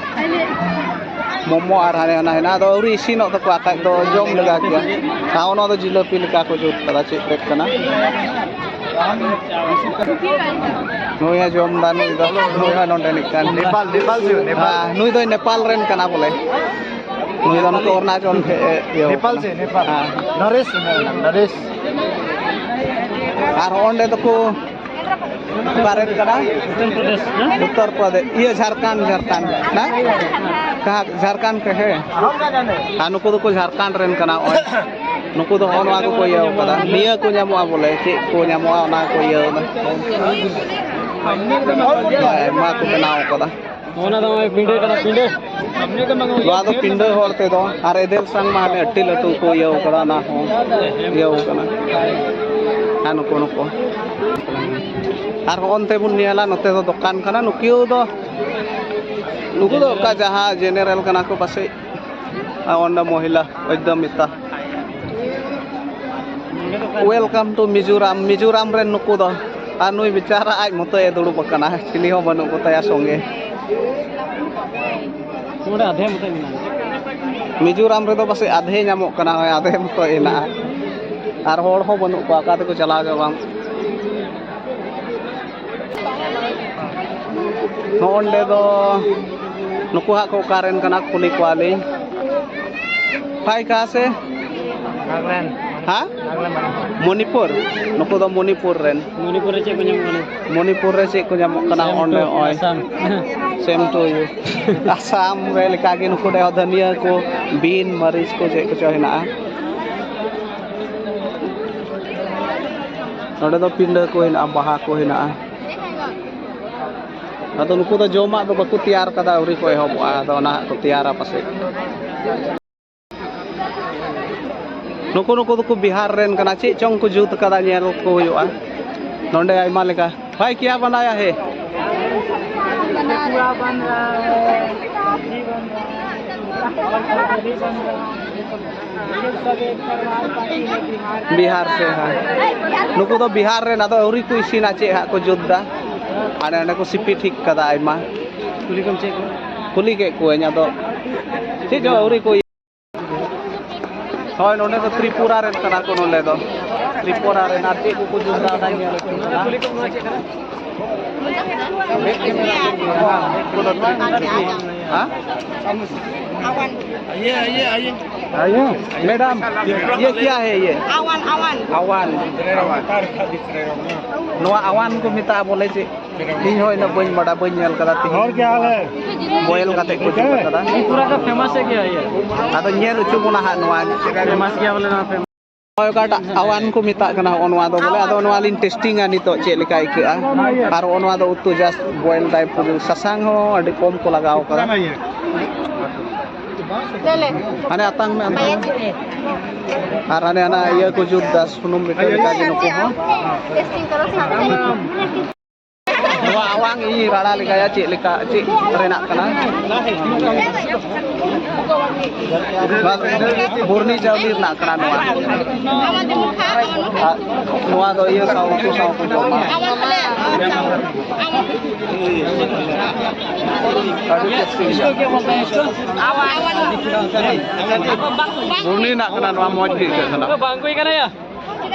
ᱢᱳᱢᱳ ᱟᱨ ᱦᱟᱱᱮ ᱦᱟᱱᱟ ᱦᱮᱱᱟᱜ, ᱟᱫᱚ ᱟᱹᱣᱨᱤ ᱤᱥᱤᱱᱚᱜ ᱛᱟᱠᱚᱣᱟ, ᱠᱷᱟᱡ ᱫᱚ ᱡᱚᱢ ᱞᱮᱜᱟ ᱠᱮᱭᱟ᱾ ᱟᱨ ᱚᱱᱟ ᱫᱚ ᱡᱤᱞᱟᱹᱯᱤ ᱞᱮᱠᱟ ᱠᱚ ᱡᱩᱛ ᱠᱟᱫᱟ, ᱪᱮᱫ ᱨᱮᱫ ᱠᱟᱱᱟ᱾ ᱱᱩᱭ ᱦᱚᱸ ᱡᱚᱢ ᱫᱟ, ᱱᱩᱭ ᱫᱚ, ᱱᱩᱭ ᱦᱚᱸ ᱱᱚᱰᱮᱱᱤᱡ ᱠᱟᱱ ᱜᱮᱭᱟ᱾ नेपाल, नेपाल से हो, नेपाल। ᱦᱮᱸ, ᱱᱩᱭ ᱫᱚᱭ ᱱᱮᱯᱟᱞ ᱨᱮᱱ ᱠᱟᱱᱟ ᱵᱚᱞᱮ᱾ ᱱᱩᱭ ᱫᱚ ᱱᱚᱛᱮ ᱚᱨᱩᱱᱟᱪᱚᱞ ᱴᱷᱮᱡ ᱮ ᱤᱭᱟᱹ नेपाल ᱠᱟᱱᱟ᱾ से, नेपाल। ᱦᱮᱸ। नरेश, नरेश। ᱟᱨ ᱚᱸᱰᱮ ᱫᱚᱠᱚ ᱚᱠᱟᱨᱮᱱ ᱠᱟᱱᱟ? ᱩᱛᱛᱚᱨ ᱯᱨᱚᱫᱮᱥ, ᱦᱮᱸ? ᱩᱛᱛᱚᱨ ᱯᱨᱚᱫᱮᱥ, ᱤᱭᱟᱹ, ᱡᱷᱟᱲᱠᱷᱚᱸᱰ, ᱡᱷᱟᱲᱠᱷᱚᱸᱰ᱾ ᱦᱮᱸ? ᱠᱟᱦᱟ, ᱡᱷᱟᱲᱠᱷᱚᱸᱰ ᱠᱮ ᱦᱮᱸ? ᱟᱨ ᱱᱩᱠᱩ ᱫᱚᱠᱚ ᱡᱷᱟᱲᱠᱷᱚᱸᱰ ᱨᱮᱱ ᱠᱟᱱᱟ᱾ ᱱᱚᱜᱼᱚᱭ ᱱᱩᱠᱩ ᱫᱚ ᱦᱚᱸᱜᱼᱚ ᱱᱚᱣᱟ ᱠᱚᱠᱚ ᱤᱭᱟᱹ ᱠᱟᱫᱟ᱾ ᱱᱤᱭᱟᱹ ᱠᱚ ᱧᱟᱢᱚᱜᱼᱟ ᱵᱚᱞᱮ, ᱪᱮᱫ ᱠᱚ ᱧᱟᱢᱚᱜᱼᱟ ᱚᱱᱟ ᱠᱚ ᱤᱭᱟᱹ ᱠᱟᱫᱟ᱾ ᱟᱭᱢᱟ ᱠᱚ ᱵᱮᱱᱟᱣ ᱠᱟᱫᱟ᱾ ᱚᱱᱟ ᱫᱚ ᱱᱚᱜᱼᱚᱭ ᱯᱤᱸᱰᱟᱹ ᱠᱟᱱᱟ, ᱯᱤᱸᱰᱟᱹ᱾ ᱱᱚᱣᱟ ᱫᱚ ᱯᱤᱸᱰᱟᱹ ᱦᱚᱲ ᱛᱮᱫᱚ, ᱟᱨ ᱮᱫᱮᱞ ᱥᱟᱝ ᱢᱟ ᱦᱟᱱᱮ ᱟᱹᱰᱤ ᱞᱟᱹᱴᱩ ᱠᱚ ᱤᱭᱟᱹᱣ ᱠᱟᱫᱟ, ᱚᱱᱟ ᱦᱚᱸ ᱤᱭᱟᱹᱣ ᱠᱟᱱᱟ᱾ ᱟᱨ ᱱᱩᱠᱩ, ᱱᱩᱠᱩ᱾ ᱟᱨ ᱦᱚᱸᱜᱼᱚᱱᱛᱮ ᱵᱚᱱ ᱧᱮᱞᱟ, ᱱᱚᱛᱮ ᱫᱚ ᱫᱚᱠᱟᱱ ᱠᱟᱱᱟ᱾ ᱱᱩᱠᱩ ᱫᱚ, ᱱᱩᱠᱩ ᱫᱚ ᱚᱠᱟ ᱡᱟᱦᱟᱸ ᱡᱮᱱᱟᱨᱮᱞ ᱠᱟᱱᱟ ᱠᱚ ᱯᱟᱥᱮᱡ᱾ ᱟᱨ ᱚᱸᱰᱮ ᱢᱚᱦᱤᱞᱟ ᱩᱫᱽᱫᱚᱢᱤᱛᱟ᱾ Welcome to Mizoram. ᱢᱤᱡᱳᱨᱟᱢ ᱨᱮᱱ ᱱᱩᱠᱩ ᱫᱚ᱾ ᱟᱨ ᱱᱩᱭ ᱵᱮᱪᱟᱨᱟ ᱟᱡ ᱢᱚᱛᱚᱭ ᱫᱩᱲᱩᱵ ᱟᱠᱟᱱᱟ, ᱪᱤᱞᱤ ᱦᱚᱸ ᱵᱟᱹᱱᱩᱜ ᱠᱚᱛᱟᱭᱟ ᱥᱚᱸᱜᱮ᱾ ᱱᱚᱰᱮ ᱟᱫᱷᱮ ᱢᱚᱛᱚ ᱢᱮᱱᱟᱜᱼᱟ᱾ ᱢᱤᱡᱳᱨᱟᱢ ᱨᱮᱫᱚ ᱯᱟᱥᱮᱡ ᱟᱫᱷᱮ ᱧᱟᱢᱚᱜ ᱠᱟᱱᱟ, ᱦᱳᱭ, ᱟᱫᱷᱮ ᱢᱚᱛᱚ ᱦᱮᱱᱟᱜᱼᱟ᱾ ᱟᱨ ᱦᱚᱲ ᱦᱚᱸ ᱵᱟᱹᱱᱩᱜ ᱠᱚᱣᱟ, ᱚᱠᱟ ᱛᱮᱠᱚ ᱪᱟᱞᱟᱣ ᱪᱚ ᱵᱟᱝ᱾ ᱱᱚᱜᱼᱚ ᱱᱚᱰᱮ ᱫᱚ ᱱᱩᱠᱩ ᱦᱟᱸᱜ ᱠᱚ ᱚᱠᱟᱨᱮᱱ ᱠᱟᱱᱟ, ᱠᱩᱞᱤ ᱠᱚᱣᱟᱞᱤᱧ᱾ ᱵᱷᱟᱭ, ᱠᱟᱦᱟᱸ ᱥᱮ? ᱱᱟᱜᱟᱞᱮᱱᱰ᱾ ᱦᱮᱸ? ᱱᱟᱜᱟᱞᱮᱱᱰ᱾ ᱢᱚᱱᱤᱯᱩᱨ? ᱱᱩᱠᱩ ᱫᱚ ᱢᱚᱱᱤᱯᱩᱨ ᱨᱮᱱ᱾ ᱢᱚᱱᱤᱯᱩᱨ ᱨᱮ ᱪᱮᱫ ᱠᱚ ᱧᱟᱢᱚᱜ ᱠᱟᱱᱟ? ᱢᱚᱱᱤᱯᱩᱨ ᱨᱮ ᱪᱮᱫ ᱠᱚ ᱧᱟᱢᱚᱜ ᱠᱟᱱᱟ? ᱥᱮᱢ ᱚᱸᱰᱮ ᱴᱩ ᱱᱚᱜᱼᱚᱭ᱾ ᱟᱥᱟᱢ᱾ ᱥᱮᱢ ᱴᱩ ᱭᱩ᱾ ᱟᱥᱟᱢ ᱨᱮ ᱞᱮᱠᱟᱜᱮ ᱱᱩᱠᱩ ᱴᱷᱮᱡ ᱦᱚᱸ ᱫᱷᱟᱹᱱᱤᱭᱟᱹ ᱠᱚ, ᱵᱤᱱ, ᱢᱟᱹᱨᱤᱪ ᱠᱚ, ᱪᱮᱫ ᱠᱚᱪᱚ ᱦᱮᱱᱟᱜᱼᱟ᱾ ᱱᱚᱰᱮ ᱫᱚ ᱯᱤᱸᱰᱟᱹ ᱠᱚ ᱦᱮᱱᱟᱜᱼᱟ, ᱵᱟᱦᱟ ᱠᱚ ᱦᱮᱱᱟᱜᱼᱟ᱾ ᱟᱫᱚ ᱱᱩᱠᱩ ᱫᱚ ᱡᱚᱢᱟᱜ ᱫᱚ ᱵᱟᱠᱚ ᱛᱮᱭᱟᱨ ᱠᱟᱫᱟ, ᱟᱹᱣᱨᱤ ᱠᱚ ᱮᱦᱚᱵᱚᱜᱼᱟ᱾ ᱟᱫᱚ ᱚᱱᱟ ᱦᱟᱸᱜ ᱠᱚ ᱛᱮᱭᱟᱨᱟ ᱯᱟᱥᱮᱡ᱾ ᱱᱩᱠᱩ, ᱱᱩᱠᱩ ᱫᱚᱠᱚ ᱵᱤᱦᱟᱨ ᱨᱮᱱ ᱠᱟᱱᱟ, ᱪᱮᱫ ᱪᱚᱝ ᱠᱚ ᱡᱩᱛ ᱠᱟᱫᱟ, ᱧᱮᱞ ᱠᱚ ᱦᱩᱭᱩᱜᱼᱟ᱾ ᱱᱚᱰᱮ ᱟᱭᱢᱟ ᱞᱮᱠᱟ᱾ ᱵᱷᱟᱭ, ᱠᱭᱟ ᱵᱟᱱᱟᱭᱟ ᱦᱮ? ᱵᱤᱦᱟᱨ ᱥᱮ, ᱦᱮᱸ᱾ ᱱᱩᱠᱩ ᱫᱚ ᱵᱤᱦᱟᱨ ᱨᱮᱱ, ᱟᱫᱚ ᱟᱹᱣᱨᱤ ᱠᱚ ᱤᱥᱤᱱᱟ, ᱪᱮᱫ ᱦᱟᱸᱜ ᱠᱚ ᱡᱩᱛ ᱫᱟ᱾ ᱦᱟᱸᱰᱮ ᱱᱟᱸᱰᱮ ᱠᱚ ᱥᱤᱯᱤ ᱴᱷᱤᱠ ᱠᱟᱫᱟ ᱟᱭᱢᱟ᱾ ᱠᱩᱞᱤ ᱠᱚᱢ ᱪᱮᱫ ᱠᱚ? ᱠᱩᱞᱤ ᱠᱮᱫ ᱠᱚᱣᱟᱧ, ᱟᱫᱚ ᱪᱮᱫ ᱪᱚ ᱟᱹᱣᱨᱤ ᱠᱚ᱾ ᱦᱳᱭ, ᱱᱚᱸᱰᱮ ᱫᱚ ᱛᱨᱤᱯᱩᱨᱟ ᱨᱮᱱ ᱠᱟᱱᱟ ᱠᱚ, ᱱᱚᱸᱰᱮ ᱫᱚ ᱛᱨᱤᱯᱩᱨᱟ ᱨᱮᱱ᱾ ᱟᱨ ᱪᱮᱫ ᱠᱚᱠᱚ ᱡᱩᱛ ᱫᱟ, ᱚᱱᱟ ᱧᱮᱞ ᱦᱚᱪᱚ ᱠᱟᱱᱟ᱾ ᱠᱩᱞᱤ ᱠᱚᱢ ᱱᱚᱣᱟ ᱪᱮᱫ ᱠᱟᱱᱟ? ᱦᱮᱸ? ये, ये, आइए। आइए, मैडम, ये क्या है ये? आवान, आवान। आवान। ᱱᱚᱣᱟ ᱟᱣᱟᱱ ᱠᱚ ᱢᱮᱛᱟᱜᱼᱟ ᱵᱚᱞᱮ ᱪᱮᱫ? ᱤᱧ ᱦᱚᱸ ᱤᱱᱟᱹᱜ ᱵᱟᱹᱧ ᱵᱟᱰᱟᱭ, ᱵᱟᱹᱧ ᱧᱮᱞ ᱠᱟᱫᱟ ᱛᱤᱦᱤᱧ᱾ और क्या हाल है? ᱵᱚᱭᱮᱞ ᱠᱟᱛᱮ ᱠᱚ ᱡᱩᱛ ᱠᱟᱫᱟ᱾ त्रिपुरा का फेमस है क्या ये? ᱟᱫᱚ ᱧᱮᱞ ᱦᱚᱪᱚ ᱵᱚᱱᱟ ᱦᱟᱸᱜ ᱱᱚᱣᱟ᱾ फेमस क्या बोले ना फेमस? ᱱᱚᱜᱼᱚᱭ ᱚᱠᱟᱴᱟᱜ ᱟᱣᱟᱱ ᱠᱚ ᱢᱮᱛᱟᱜ ᱠᱟᱱᱟ, ᱦᱚᱸᱜᱼᱚ ᱱᱚᱣᱟ ᱫᱚ ᱵᱚᱞᱮ, ᱟᱫᱚ ᱱᱚᱣᱟ ᱞᱤᱧ ᱴᱮᱥᱴᱤᱝᱟ ᱱᱤᱛᱚᱜ ᱪᱮᱫ ᱞᱮᱠᱟ ᱟᱹᱭᱠᱟᱹᱜᱼᱟ᱾ ᱟᱨ ᱦᱚᱸᱜᱼᱚ ᱱᱚᱣᱟ ᱫᱚ ᱩᱛᱩ just boil type ᱠᱚ, ᱥᱟᱥᱟᱝ ᱦᱚᱸ ᱟᱹᱰᱤ ᱠᱚᱢ ᱠᱚ ᱞᱟᱜᱟᱣ ᱠᱟᱫᱟ᱾ ᱦᱟᱱᱮ ᱟᱛᱟᱝ ᱢᱮ, ᱟᱛᱟᱝ ᱢᱮ᱾ ᱟᱨ ᱦᱟᱱᱮ ᱦᱟᱱᱟ ᱤᱭᱟᱹ ᱠᱚ ᱡᱩᱛ ᱫᱟ, ᱥᱩᱱᱩᱢ ᱯᱤᱴᱷᱟᱹ ᱞᱮᱠᱟ ᱜᱮ ᱱᱩᱠᱩ ᱦᱚᱸ᱾ ᱱᱚᱣᱟ ᱟᱣᱟᱝ ᱤᱧ ᱨᱟᱲᱟ ᱞᱮᱜᱟᱭᱟ, ᱪᱮᱫ ᱞᱮᱠᱟ, ᱪᱮᱫ ᱨᱮᱱᱟᱜ ᱠᱟᱱᱟ᱾ ᱱᱚᱣᱟ ᱵᱩᱨᱱᱤ ᱪᱟᱣᱞᱮ ᱨᱮᱱᱟᱜ ᱠᱟᱱᱟ ᱱᱚᱣᱟ᱾ ᱟᱨ ᱱᱚᱣᱟ ᱫᱚ ᱤᱭᱟᱹ ᱥᱟᱶ, ᱩᱛᱩ ᱥᱟᱶ ᱠᱚ ᱡᱚᱢᱟ᱾ ᱟᱹᱰᱤ ᱴᱮᱥᱴᱤ ᱜᱮᱭᱟ᱾ ᱵᱩᱨᱱᱤ ᱨᱮᱱᱟᱜ ᱠᱟᱱᱟ ᱱᱚᱣᱟ, ᱢᱚᱡᱽ ᱜᱮ ᱟᱹᱭᱠᱟᱹᱜ ᱠᱟᱱᱟ᱾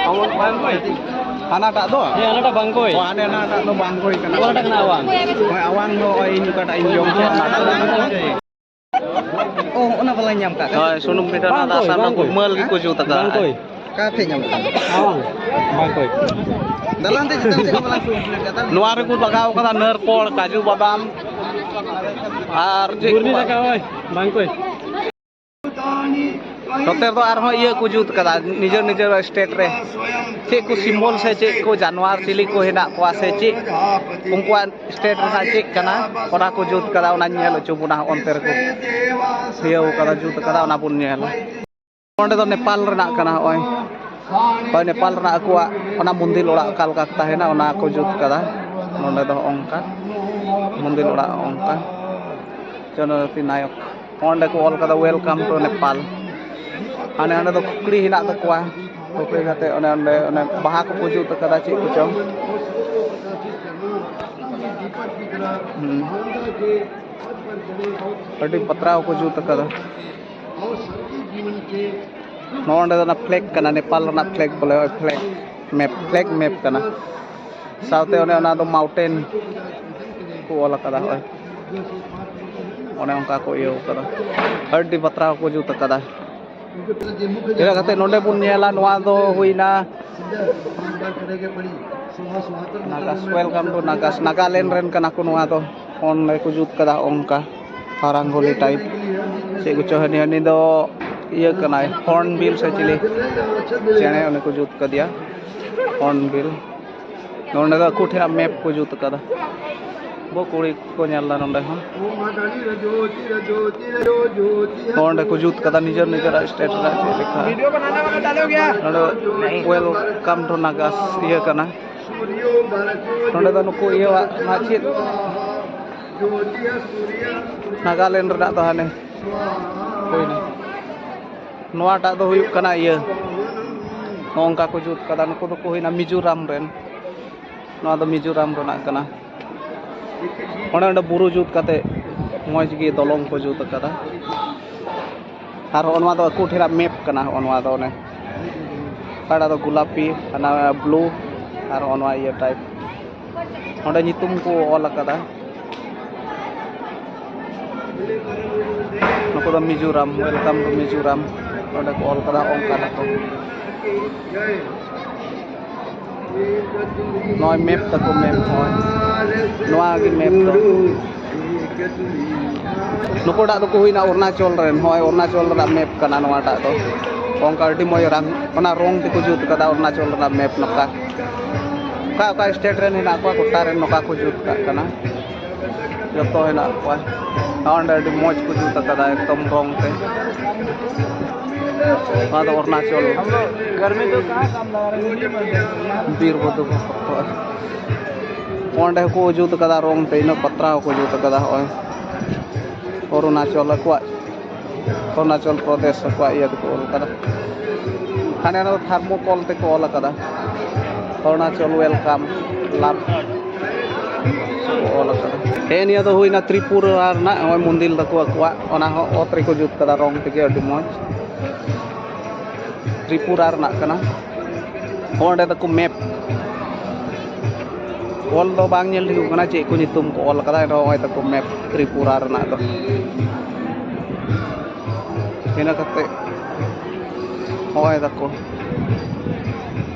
ᱦᱟᱱᱟᱴᱟᱜ ᱫᱚ? ᱦᱮᱸ, ᱦᱟᱱᱟᱴᱟᱜ ᱵᱟᱝᱠᱚᱭ᱾ ᱚ, ᱦᱟᱱᱮ ᱦᱟᱱᱟᱴᱟᱜ ᱫᱚ ᱵᱟᱝᱠᱚᱭ ᱠᱟᱱᱟ᱾ ᱚᱱᱟᱴᱟᱜ ᱠᱟᱱᱟ ᱟᱣᱟᱝ᱾ ᱦᱳᱭ, ᱟᱣᱟᱝ ᱫᱚ ᱤᱧ ᱚᱠᱟᱴᱟᱜ ᱤᱧ ᱡᱚᱢ ᱠᱮᱫ, ᱚᱱᱟᱴᱟᱜ ᱠᱟᱱᱟ᱾ ᱚᱱᱟ ᱵᱟᱞᱟᱧ ᱧᱟᱢ ᱠᱟᱜ᱾ ᱦᱳᱭ, ᱥᱩᱱᱩᱢ ᱯᱤᱴᱷᱟᱹ ᱵᱟᱝ ᱨᱮᱱᱟᱜ ᱠᱚᱭ, ᱟᱥᱟᱱ ᱵᱟᱝ ᱠᱚ ᱠᱚᱭ᱾ ᱢᱟᱹᱞ ᱜᱮᱠᱚ ᱡᱩᱛ ᱟᱠᱟᱫᱟ᱾ ᱵᱟᱝ ᱠᱚᱭ᱾ ᱚᱠᱟ ᱴᱷᱮᱡ ᱧᱟᱢᱚᱜ ᱠᱟᱱᱟ? ᱦᱚᱸ, ᱵᱟᱝ ᱠᱚᱭ᱾ ᱫᱟᱞᱟᱱ ᱛᱮ ᱪᱮᱛᱟᱱ ᱥᱮᱫ ᱵᱟᱞᱟᱝ ᱥᱩᱱᱩᱢ ᱯᱤᱴᱷᱟᱹ ᱠᱟᱫᱟ᱾ ᱱᱚᱣᱟ ᱨᱮᱠᱚ ᱞᱟᱜᱟᱣ ᱠᱟᱫᱟ ᱱᱟᱹᱨᱠᱚᱲ, ᱠᱟᱡᱩ ᱵᱟᱫᱟᱢ ᱟᱨ ᱪᱮᱫ ᱠᱚ ᱵᱩᱨᱱᱤ ᱵᱟᱝ? ᱫᱟᱠᱟ, ᱳᱭ, ᱵᱟᱝ ᱠᱚᱭ᱾ ᱱᱚᱛᱮ ᱫᱚ ᱟᱨᱦᱚᱸ ᱤᱭᱟᱹ ᱠᱚ ᱡᱩᱛ ᱠᱟᱫᱟ, ᱱᱤᱡᱮᱨ ᱱᱤᱡᱮᱨ ᱥᱴᱮᱴ ᱨᱮ ᱪᱮᱫ ᱠᱚ ᱥᱤᱢᱵᱚᱞ ᱥᱮ ᱪᱮᱫ ᱠᱚ ᱡᱟᱱᱣᱟᱨ ᱪᱤᱞᱤ ᱠᱚ ᱦᱮᱱᱟᱜ ᱠᱚᱣᱟ ᱥᱮ ᱪᱮᱫ ᱩᱱᱠᱩᱣᱟᱜ ᱥᱴᱮᱴ ᱨᱮᱱᱟᱜ ᱪᱮᱫ ᱠᱟᱱᱟ, ᱚᱱᱟ ᱠᱚ ᱡᱩᱛ ᱠᱟᱫᱟ, ᱚᱱᱟᱧ ᱧᱮᱞ ᱦᱚᱪᱚ ᱵᱚᱱᱟ᱾ ᱚᱱᱛᱮ ᱨᱮᱠᱚ ᱤᱭᱟᱹᱣ ᱠᱟᱫᱟ, ᱡᱩᱛ ᱠᱟᱫᱟ, ᱚᱱᱟ ᱵᱚᱱ ᱧᱮᱞᱟ᱾ ᱱᱚᱸᱰᱮ ᱫᱚ ᱱᱮᱯᱟᱞ ᱨᱮᱱᱟᱜ ᱠᱟᱱᱟ, ᱦᱚᱸᱜᱼᱚᱭ᱾ ᱦᱳᱭ, ᱱᱮᱯᱟᱞ ᱨᱮᱱᱟᱜ ᱟᱠᱚᱣᱟᱜ ᱚᱱᱟ ᱢᱚᱱᱫᱤᱨ ᱚᱲᱟᱜ ᱚᱠᱟ ᱞᱮᱠᱟ ᱛᱟᱦᱮᱱᱟ, ᱚᱱᱟ ᱠᱚ ᱡᱩᱛ ᱠᱟᱫᱟ᱾ ᱱᱚᱸᱰᱮ ᱫᱚ ᱦᱚᱸᱜᱼᱚ ᱱᱚᱝᱠᱟ ᱢᱚᱱᱫᱤᱨ ᱚᱲᱟᱜ, ᱦᱚᱸᱜᱼᱚ ᱱᱚᱝᱠᱟ ᱡᱚᱱᱚᱡᱟᱛᱤ ᱱᱟᱭᱚᱠ᱾ ᱚᱸᱰᱮ ᱠᱚ ᱚᱞ ᱠᱟᱫᱟ, "Welcome to Nepal." ᱦᱟᱸᱰᱮ ᱱᱟᱸᱰᱮ ᱫᱚ ᱠᱷᱩᱠᱲᱤ ᱦᱮᱱᱟᱜ ᱛᱟᱠᱚᱣᱟ, ᱠᱷᱩᱠᱲᱤ ᱠᱟᱛᱮ ᱚᱱᱮ ᱚᱸᱰᱮ ᱚᱱᱮ ᱵᱟᱦᱟ ᱠᱚᱠᱚ ᱡᱩᱛ ᱠᱟᱫᱟ, ᱪᱮᱫ ᱠᱚᱪᱚᱝ᱾ ᱦᱩᱸ᱾ ᱟᱹᱰᱤ ᱵᱟᱛᱨᱟᱣ ᱠᱚ ᱡᱩᱛ ᱠᱟᱫᱟ᱾ ᱱᱚᱜᱼᱚ ᱱᱚᱸᱰᱮ ᱫᱚ ᱚᱱᱟ ᱯᱷᱞᱮᱜ ᱠᱟᱱᱟ, ᱱᱮᱯᱟᱞ ᱨᱮᱱᱟᱜ ᱯᱷᱞᱮᱜ ᱵᱚᱞᱮ, ᱳᱭ ᱯᱷᱞᱮᱜ ᱢᱮᱯ, ᱯᱷᱞᱮᱜ ᱢᱮᱯ ᱠᱟᱱᱟ᱾ ᱥᱟᱶᱛᱮ ᱚᱱᱮ ᱚᱱᱟ ᱫᱚ ᱢᱟᱣᱩᱱᱴᱮᱱ ᱠᱚ ᱚᱞ ᱟᱠᱟᱫᱟ, ᱦᱳᱭ᱾ ᱚᱱᱮ ᱚᱱᱠᱟ ᱠᱚ ᱤᱭᱟᱹ ᱟᱠᱟᱫᱟ, ᱟᱹᱰᱤ ᱵᱟᱛᱨᱟᱣ ᱠᱚ ᱡᱩᱛ ᱟᱠᱟᱫᱟ᱾ ᱤᱱᱟᱹ ᱠᱟᱛᱮ ᱱᱚᱰᱮ ᱵᱚᱱ ᱧᱮᱞᱟ, ᱱᱚᱣᱟ ᱫᱚ ᱦᱩᱭᱱᱟ Nagas, welcome to Nagas, Nagaland ᱨᱮᱱ ᱠᱟᱱᱟ ᱠᱚ ᱱᱚᱣᱟ ᱫᱚ᱾ ᱚᱸᱰᱮ ᱠᱚ ᱡᱩᱛ ᱠᱟᱫᱟ ᱚᱱᱠᱟ ᱨᱟᱝᱜᱳᱞᱤ ᱴᱟᱭᱤᱯ, ᱪᱮᱫ ᱠᱚᱪᱚ ᱦᱟᱹᱱᱤ, ᱦᱟᱹᱱᱤ ᱫᱚ ᱤᱭᱟᱹ ᱠᱟᱱᱟᱭ, ᱦᱚᱨᱱᱵᱤᱞ ᱥᱮ ᱪᱤᱞᱤ ᱪᱮᱬᱮ, ᱩᱱᱤ ᱠᱚ ᱡᱩᱛ ᱠᱟᱫᱮᱭᱟ ᱦᱚᱨᱱᱵᱤᱞ᱾ ᱱᱚᱸᱰᱮ ᱫᱚ ᱟᱠᱚ ᱴᱷᱮᱱᱟᱜ ᱢᱮᱯ ᱠᱚ ᱡᱩᱛ ᱠᱟᱫᱟ᱾ ᱵᱚ ᱠᱩᱲᱤ ᱠᱚ ᱧᱮᱞ ᱫᱟ ᱱᱚᱸᱰᱮ ᱦᱚᱸ᱾ ᱱᱚᱸᱰᱮ ᱠᱚ ᱡᱩᱛ ᱠᱟᱫᱟ ᱱᱤᱡᱮᱨ ᱱᱤᱡᱮᱨᱟᱜ ᱥᱴᱮᱴ ᱨᱮᱱᱟᱜ ᱪᱮᱫ ᱞᱮᱠᱟ᱾ ᱱᱚᱸᱰᱮ welcome to Nagas ᱤᱭᱟᱹ ᱠᱟᱱᱟ᱾ ᱱᱚᱸᱰᱮ ᱫᱚ ᱱᱩᱠᱩ ᱤᱭᱟᱹᱣᱟᱜ ᱚᱱᱟ ᱪᱮᱫ ᱱᱟᱜᱟᱞᱮᱱᱰ ᱨᱮᱱᱟᱜ ᱫᱚ ᱦᱟᱱᱮ ᱦᱩᱭᱱᱟ᱾ ᱱᱚᱣᱟᱴᱟᱜ ᱫᱚ ᱦᱩᱭᱩᱜ ᱠᱟᱱᱟ ᱤᱭᱟᱹ, ᱱᱚᱜᱼᱚ ᱱᱚᱝᱠᱟ ᱠᱚ ᱡᱩᱛ ᱠᱟᱫᱟ᱾ ᱱᱩᱠᱩ ᱫᱚᱠᱚ ᱦᱩᱭᱱᱟ ᱢᱤᱡᱳᱨᱟᱢ ᱨᱮᱱ᱾ ᱱᱚᱣᱟ ᱫᱚ ᱢᱤᱡᱳᱨᱟᱢ ᱨᱮᱱᱟᱜ ᱠᱟᱱᱟ᱾ ᱚᱸᱰᱮ, ᱚᱸᱰᱮ ᱵᱩᱨᱩ ᱡᱩᱛ ᱠᱟᱛᱮ ᱢᱚᱡᱽ ᱜᱮ ᱫᱚᱞᱚᱝ ᱠᱚ ᱡᱩᱛ ᱠᱟᱫᱟ᱾ ᱟᱨ ᱦᱚᱸᱜᱼᱚ ᱱᱚᱣᱟ ᱫᱚ ᱟᱠᱚ ᱴᱷᱮᱱᱟᱜ ᱢᱮᱯ ᱠᱟᱱᱟ᱾ ᱦᱚᱸᱜᱼᱚ ᱱᱚᱣᱟ ᱫᱚ ᱚᱱᱮ ᱚᱠᱟᱴᱟᱜ ᱫᱚ ᱜᱳᱞᱟᱯᱤ, ᱦᱟᱱᱟ ᱵᱞᱩ, ᱟᱨ ᱦᱚᱸᱜᱼᱚ ᱱᱚᱣᱟ ᱤᱭᱟᱹ ᱴᱟᱭᱤᱯ᱾ ᱚᱸᱰᱮ ᱧᱩᱛᱩᱢ ᱠᱚ ᱚᱞ ᱟᱠᱟᱫᱟ᱾ ᱱᱩᱠᱩ ᱫᱚ ᱢᱤᱡᱳᱨᱟᱢ, welcome to ᱢᱤᱡᱳᱨᱟᱢ᱾ ᱱᱚᱰᱮ ᱠᱚ ᱚᱞ ᱠᱟᱫᱟ, ᱚᱱᱠᱟ ᱫᱟᱠᱚ᱾ ᱱᱚᱜᱼᱚᱭ ᱢᱮᱯ ᱛᱟᱠᱚ, ᱢᱮᱯ, ᱱᱚᱜᱼᱚᱭ ᱱᱚᱣᱟ ᱜᱮ ᱢᱮᱯ ᱫᱚ᱾ ᱱᱩᱠᱩᱴᱟᱜ ᱫᱚᱠᱚ ᱦᱩᱭᱱᱟ ᱚᱨᱩᱱᱟᱪᱚᱞ ᱨᱮᱱ᱾ ᱱᱚᱜᱼᱚᱭ ᱚᱨᱩᱱᱟᱪᱚᱞ ᱨᱮᱱᱟᱜ ᱢᱮᱯ ᱠᱟᱱᱟ ᱱᱚᱣᱟᱴᱟᱜ ᱫᱚ᱾ ᱚᱱᱠᱟ ᱟᱹᱰᱤ ᱢᱚᱡᱽ ᱨᱟᱝ, ᱚᱱᱟ ᱨᱚᱝ ᱛᱮᱠᱚ ᱡᱩᱛ ᱠᱟᱫᱟ ᱚᱨᱩᱱᱟᱪᱚᱞ ᱨᱮᱱᱟᱜ ᱢᱮᱯ ᱱᱚᱝᱠᱟ᱾ ᱚᱠᱟ ᱚᱠᱟ ᱥᱴᱮᱴ ᱨᱮᱱ ᱦᱮᱱᱟᱜ ᱠᱚᱣᱟ, ᱜᱚᱴᱟ ᱨᱮᱱ ᱱᱚᱝᱠᱟ ᱠᱚ ᱡᱩᱛ ᱠᱟᱜ ᱠᱟᱱᱟ᱾ ᱡᱚᱛᱚ ᱦᱮᱱᱟᱜ ᱠᱚᱣᱟ᱾ ᱱᱚᱸᱰᱮ ᱟᱹᱰᱤ ᱢᱚᱡᱽ ᱠᱚ ᱡᱩᱛ ᱟᱠᱟᱫᱟ, ᱮᱠᱫᱚᱢ ᱨᱚᱝ ᱛᱮ᱾ ᱱᱚᱣᱟ ᱫᱚ ᱚᱨᱩᱱᱟᱪᱚᱞ᱾ ᱵᱤᱨ ᱵᱩᱫᱷᱩ ᱠᱚ ᱯᱷᱳᱴᱳ᱾ ᱚᱸᱰᱮ ᱦᱚᱸᱠᱚ ᱡᱩᱛ ᱟᱠᱟᱫᱟ ᱨᱚᱝ ᱛᱮ, ᱤᱱᱟᱹ ᱯᱟᱛᱨᱟ ᱦᱚᱸᱠᱚ ᱡᱩᱛ ᱟᱠᱟᱫᱟ᱾ ᱦᱚᱸᱜᱼᱚᱭ ᱚᱨᱩᱱᱟᱪᱚᱞ ᱟᱠᱚᱣᱟᱜ, ᱚᱨᱩᱱᱟᱪᱚᱞ ᱯᱨᱚᱫᱮᱥ ᱟᱠᱚᱣᱟᱜ ᱤᱭᱟᱹ ᱛᱮᱠᱚ ᱚᱞ ᱟᱠᱟᱫᱟ᱾ ᱦᱟᱸᱰᱮ ᱱᱚᱰᱮ ᱛᱷᱟᱨᱢᱳᱠᱚᱞ ᱛᱮᱠᱚ ᱚᱞ ᱟᱠᱟᱫᱟ, ᱚᱨᱩᱱᱟᱪᱚᱞ welcome, love ᱠᱚ ᱚᱞ ᱟᱠᱟᱫᱟ᱾ ᱦᱮᱸ, ᱱᱤᱭᱟᱹ ᱫᱚ ᱦᱩᱭᱱᱟ ᱛᱨᱤᱯᱩᱨᱟ ᱨᱮᱱᱟᱜ, ᱱᱚᱜᱼᱚᱭ ᱢᱚᱱᱫᱤᱨ ᱛᱟᱠᱚ ᱟᱠᱚᱣᱟᱜ, ᱚᱱᱟ ᱦᱚᱸ ᱚᱛ ᱨᱮᱠᱚ ᱡᱩᱛ ᱠᱟᱫᱟ ᱨᱚᱝ ᱛᱮᱜᱮ, ᱟᱹᱰᱤ ᱢᱚᱡᱽ᱾ ᱛᱨᱤᱯᱩᱨᱟ ᱨᱮᱱᱟᱜ ᱠᱟᱱᱟ᱾ ᱚᱸᱰᱮ ᱫᱚᱠᱚ ᱢᱮᱯ, ᱚᱞ ᱫᱚ ᱵᱟᱝ ᱧᱮᱞ ᱴᱷᱤᱠᱚᱜ ᱠᱟᱱᱟ ᱪᱮᱫ ᱠᱚ ᱧᱩᱛᱩᱢ ᱠᱚ ᱚᱞ ᱠᱟᱫᱟ, ᱮᱱᱨᱮᱦᱚᱸ ᱱᱚᱜᱼᱚᱭ ᱛᱟᱠᱚ ᱢᱮᱯ ᱛᱨᱤᱯᱩᱨᱟ ᱨᱮᱱᱟᱜ ᱫᱚ᱾ ᱤᱱᱟᱹ ᱠᱟᱛᱮ ᱱᱚᱜᱼᱚᱭ ᱫᱟᱠᱚ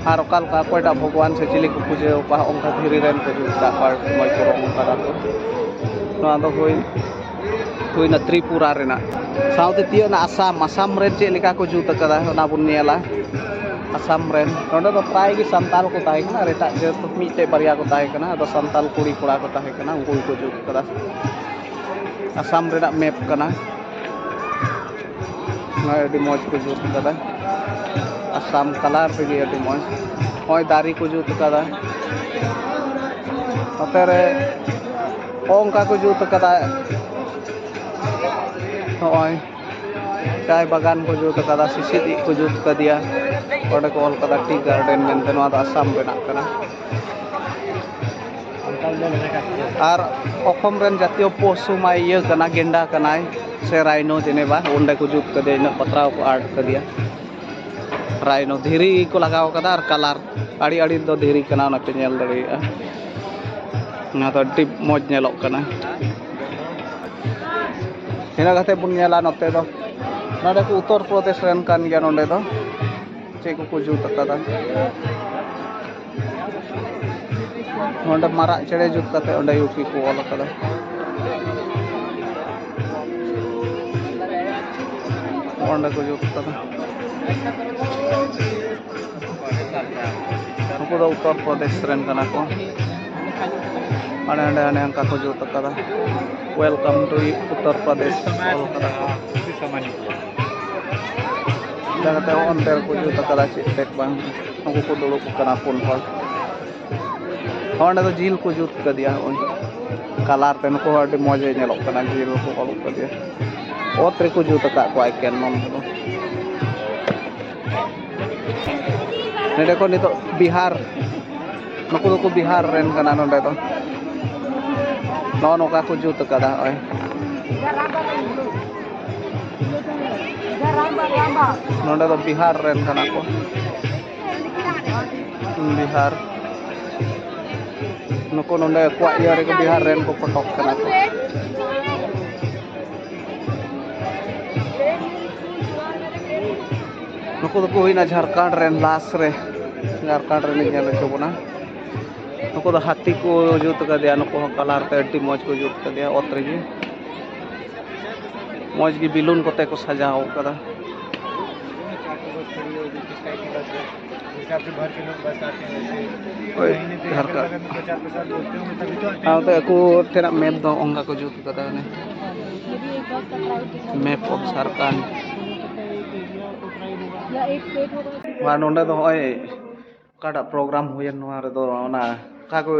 ᱟᱨ ᱚᱠᱟ ᱞᱮᱠᱟ ᱚᱠᱚᱭᱴᱟᱜ ᱵᱷᱚᱜᱚᱵᱟᱱ ᱥᱮ ᱪᱤᱞᱤ ᱠᱚ ᱯᱩᱡᱟᱹ ᱟᱠᱚᱣᱟ, ᱚᱱᱠᱟ ᱫᱷᱤᱨᱤ ᱨᱮᱱ ᱠᱚ ᱡᱩᱛ ᱠᱟᱜ ᱠᱚᱣᱟ, ᱢᱚᱡᱽ ᱠᱚ ᱨᱚᱝ ᱠᱟᱫᱟ ᱠᱚ᱾ ᱱᱚᱣᱟ ᱫᱚ ᱦᱩᱭ, ᱦᱩᱭᱱᱟ ᱛᱨᱤᱯᱩᱨᱟ ᱨᱮᱱᱟᱜ᱾ ᱥᱟᱶᱛᱮ ᱛᱤᱭᱳᱜ ᱮᱱᱟ ᱟᱥᱟᱢ᱾ ᱟᱥᱟᱢ ᱨᱮᱱ ᱪᱮᱫ ᱞᱮᱠᱟ ᱠᱚ ᱡᱩᱛ ᱟᱠᱟᱫᱟ, ᱚᱱᱟ ᱵᱚᱱ ᱧᱮᱞᱟ᱾ ᱟᱥᱟᱢ ᱨᱮᱱ, ᱱᱚᱸᱰᱮ ᱫᱚ ᱯᱨᱟᱭ ᱜᱮ ᱥᱟᱱᱛᱟᱲ ᱠᱚ ᱛᱟᱦᱮᱸ ᱠᱟᱱᱟ ᱟᱨ ᱮᱴᱟᱜ ᱡᱟᱹᱛ ᱢᱤᱫᱴᱮᱡ ᱵᱟᱨᱭᱟ ᱠᱚ ᱛᱟᱦᱮᱸ ᱠᱟᱱᱟ, ᱟᱫᱚ ᱥᱟᱱᱛᱟᱲ ᱠᱩᱲᱤ ᱠᱚᱲᱟ ᱠᱚ ᱛᱟᱦᱮᱸ ᱠᱟᱱᱟ, ᱩᱱᱠᱩ ᱜᱮᱠᱚ ᱡᱩᱛ ᱟᱠᱟᱫᱟ᱾ ᱟᱥᱟᱢ ᱨᱮᱱᱟᱜ ᱢᱮᱯ ᱠᱟᱱᱟ᱾ ᱱᱚᱜᱼᱚᱭ ᱟᱹᱰᱤ ᱢᱚᱡᱽ ᱠᱚ ᱡᱩᱛ ᱠᱟᱫᱟ, ᱟᱥᱟᱢ ᱠᱟᱞᱟᱨ ᱛᱮᱜᱮ ᱟᱹᱰᱤ ᱢᱚᱡᱽ᱾ ᱱᱚᱜᱼᱚᱭ ᱫᱟᱨᱮ ᱠᱚ ᱡᱩᱛ ᱠᱟᱫᱟ, ᱱᱚᱛᱮ ᱨᱮ ᱚᱱᱠᱟ ᱠᱚ ᱡᱩᱛ ᱠᱟᱫᱟ᱾ ᱱᱚᱜᱼᱚᱭ ᱪᱟᱭ ᱵᱟᱜᱟᱱ ᱠᱚ ᱡᱩᱛ ᱠᱟᱫᱟ, ᱥᱤᱥᱤᱨ ᱠᱚ ᱡᱩᱛ ᱠᱟᱫᱮᱭᱟ, ᱚᱸᱰᱮ ᱠᱚ ᱚᱞ ᱠᱟᱫᱟ ᱴᱤ ᱜᱟᱨᱰᱮᱱ ᱢᱮᱱᱛᱮ᱾ ᱱᱚᱣᱟ ᱫᱚ ᱟᱥᱟᱢ ᱨᱮᱱᱟᱜ ᱠᱟᱱᱟ᱾ ᱟᱨ ᱚᱥᱚᱢ ᱨᱮᱱ ᱡᱟᱛᱤᱭᱚ ᱯᱚᱥᱩ ᱢᱟᱭ ᱤᱭᱟᱹ ᱠᱟᱱᱟ, ᱜᱮᱱᱰᱟ ᱠᱟᱱᱟᱭ, ᱥᱮ ᱨᱟᱭᱱᱳ ᱡᱮᱱᱮᱵᱟ, ᱚᱸᱰᱮ ᱠᱚ ᱡᱩᱛ ᱠᱟᱫᱮᱭᱟ, ᱤᱱᱟᱹᱜ ᱯᱟᱛᱨᱟᱣ ᱠᱚ ᱟᱨᱴ ᱠᱟᱫᱮᱭᱟ᱾ ᱨᱟᱭᱱᱳ ᱫᱷᱤᱨᱤ ᱠᱚ ᱞᱟᱜᱟᱣ ᱠᱟᱫᱟ ᱟᱨ ᱠᱟᱞᱟᱨ, ᱟᱲᱮ ᱟᱲᱮ ᱫᱚ ᱫᱷᱤᱨᱤ ᱠᱟᱱᱟ, ᱚᱱᱟ ᱯᱮ ᱧᱮᱞ ᱫᱟᱲᱮᱭᱟᱜᱼᱟ᱾ ᱚᱱᱟ ᱫᱚ ᱟᱹᱰᱤ ᱢᱚᱡᱽ ᱧᱮᱞᱚᱜ ᱠᱟᱱᱟ᱾ ᱤᱱᱟᱹ ᱠᱟᱛᱮ ᱵᱚᱱ ᱧᱮᱞᱟ ᱱᱚᱛᱮ ᱫᱚ, ᱱᱚᱰᱮ ᱠᱚ ᱩᱛᱛᱚᱨ ᱯᱨᱚᱫᱮᱥ ᱨᱮᱱ ᱠᱟᱱ ᱜᱮᱭᱟ᱾ ᱱᱚᱰᱮ ᱫᱚ ᱪᱮᱫ ᱠᱚᱠᱚ ᱡᱩᱛ ᱟᱠᱟᱫᱟ? ᱱᱚᱰᱮ ᱢᱟᱨᱟᱜ ᱪᱮᱬᱮ ᱡᱩᱛ ᱠᱟᱛᱮ ᱚᱸᱰᱮ ᱭᱩ ᱯᱤ ᱠᱚ ᱚᱞ ᱟᱠᱟᱫᱟ᱾ ᱚᱸᱰᱮ ᱠᱚ ᱡᱩᱛ ᱟᱠᱟᱫᱟ᱾ ᱱᱩᱠᱩ ᱫᱚ ᱩᱛᱛᱚᱨ ᱯᱨᱚᱫᱮᱥ ᱨᱮᱱ ᱠᱟᱱᱟ ᱠᱚ᱾ ᱦᱟᱸᱰᱮ ᱦᱟᱸᱰᱮ ᱦᱟᱸᱰᱮ ᱚᱱᱠᱟ ᱠᱚ ᱡᱩᱛ ᱟᱠᱟᱫᱟ, "Welcome to ᱩᱛᱛᱚᱨ ᱯᱨᱚᱫᱮᱥ" ᱚᱞ ᱠᱟᱫᱟ ᱠᱚ᱾ ᱤᱱᱠᱟ ᱠᱟᱛᱮ ᱚᱱᱛᱮ ᱨᱮᱠᱚ ᱡᱩᱛ ᱟᱠᱟᱫᱟ ᱪᱮᱫ ᱛᱮᱫ ᱵᱟᱝ᱾ ᱱᱩᱠᱩ ᱠᱚ ᱫᱩᱲᱩᱵ ᱠᱟᱱᱟ ᱯᱩᱱ ᱦᱚᱲ᱾ ᱚᱸᱰᱮ ᱫᱚ ᱡᱤᱞ ᱠᱚ ᱡᱩᱛ ᱠᱟᱫᱮᱭᱟ, ᱱᱚᱜᱼᱚᱭ ᱠᱟᱞᱟᱨ ᱛᱮ᱾ ᱱᱩᱠᱩ ᱦᱚᱸ ᱟᱹᱰᱤ ᱢᱚᱡᱽ ᱮ ᱧᱮᱞᱚᱜ ᱠᱟᱱᱟ, ᱡᱤᱞ ᱠᱚ ᱚᱞ ᱠᱟᱫᱮᱭᱟ᱾ ᱚᱛ ᱨᱮᱠᱚ ᱡᱩᱛ ᱟᱠᱟᱫ ᱠᱚᱣᱟ ᱮᱠᱮᱱ ᱱᱚᱱᱛᱮ ᱫᱚ᱾ ᱱᱚᱰᱮ ᱠᱚ ᱱᱤᱛᱚᱜ ᱵᱤᱦᱟᱨ, ᱱᱩᱠᱩ ᱫᱚᱠᱚ ᱵᱤᱦᱟᱨ ᱨᱮᱱ ᱠᱟᱱᱟ᱾ ᱱᱚᱰᱮ ᱫᱚ ᱱᱚᱜᱼᱚ ᱱᱚᱝᱠᱟ ᱠᱚ ᱡᱩᱛ ᱟᱠᱟᱫᱟ᱾ ᱱᱚᱜᱼᱚᱭ ᱱᱚᱰᱮ ᱫᱚ ᱵᱤᱦᱟᱨ ᱨᱮᱱ ᱠᱟᱱᱟ ᱠᱚ, ᱵᱤᱦᱟᱨ᱾ ᱱᱩᱠᱩ ᱱᱚᱰᱮ ᱟᱠᱚᱣᱟᱜ ᱤᱭᱟᱹ ᱨᱮᱜᱮ ᱵᱤᱦᱟᱨ ᱨᱮᱱ ᱠᱚ ᱯᱷᱳᱴᱳᱜ ᱠᱟᱱᱟ ᱠᱚ᱾ ᱱᱩᱠᱩ ᱫᱚᱠᱚ ᱦᱩᱭᱱᱟ ᱡᱷᱟᱲᱠᱷᱚᱸᱰ ᱨᱮᱱ, ᱞᱟᱥ ᱨᱮ ᱡᱷᱟᱲᱠᱷᱚᱸᱰ ᱨᱮᱱᱤᱧ ᱧᱮᱞ ᱦᱚᱪᱚ ᱵᱚᱱᱟ᱾ ᱱᱩᱠᱩ ᱫᱚ ᱦᱟᱹᱛᱤ ᱠᱚ ᱡᱩᱛ ᱠᱟᱫᱮᱭᱟ, ᱱᱩᱠᱩ ᱦᱚᱸ ᱠᱟᱞᱟᱨ ᱛᱮ ᱟᱹᱰᱤ ᱢᱚᱡᱽ ᱠᱚ ᱡᱩᱛ ᱠᱟᱫᱮᱭᱟ ᱚᱛ ᱨᱮᱜᱮ᱾ ᱢᱚᱡᱽ ᱜᱮ ᱵᱮᱞᱩᱱ ᱠᱚᱛᱮ ᱠᱚ ᱥᱟᱡᱟᱣ ᱠᱟᱫᱟ᱾ ᱦᱳᱭ, ᱡᱟᱦᱟᱸ ᱞᱮᱠᱟ᱾ ᱥᱟᱶᱛᱮ ᱟᱠᱚ ᱴᱷᱮᱱᱟᱜ ᱢᱮᱯ ᱫᱚ ᱚᱱᱠᱟ ᱠᱚ ᱡᱩᱛ ᱠᱟᱫᱟ, ᱚᱱᱮ ᱢᱮᱯ ᱚᱯᱷ ᱡᱷᱟᱲᱠᱷᱚᱸᱰ᱾ ᱟᱨ ᱱᱚᱰᱮ ᱫᱚ ᱱᱚᱜᱼᱚᱭ ᱚᱠᱟᱴᱟᱜ ᱯᱨᱳᱜᱨᱟᱢ ᱦᱩᱭᱮᱱ, ᱱᱚᱣᱟ ᱨᱮᱫᱚ ᱚᱱᱟ ᱚᱠᱟ ᱠᱚ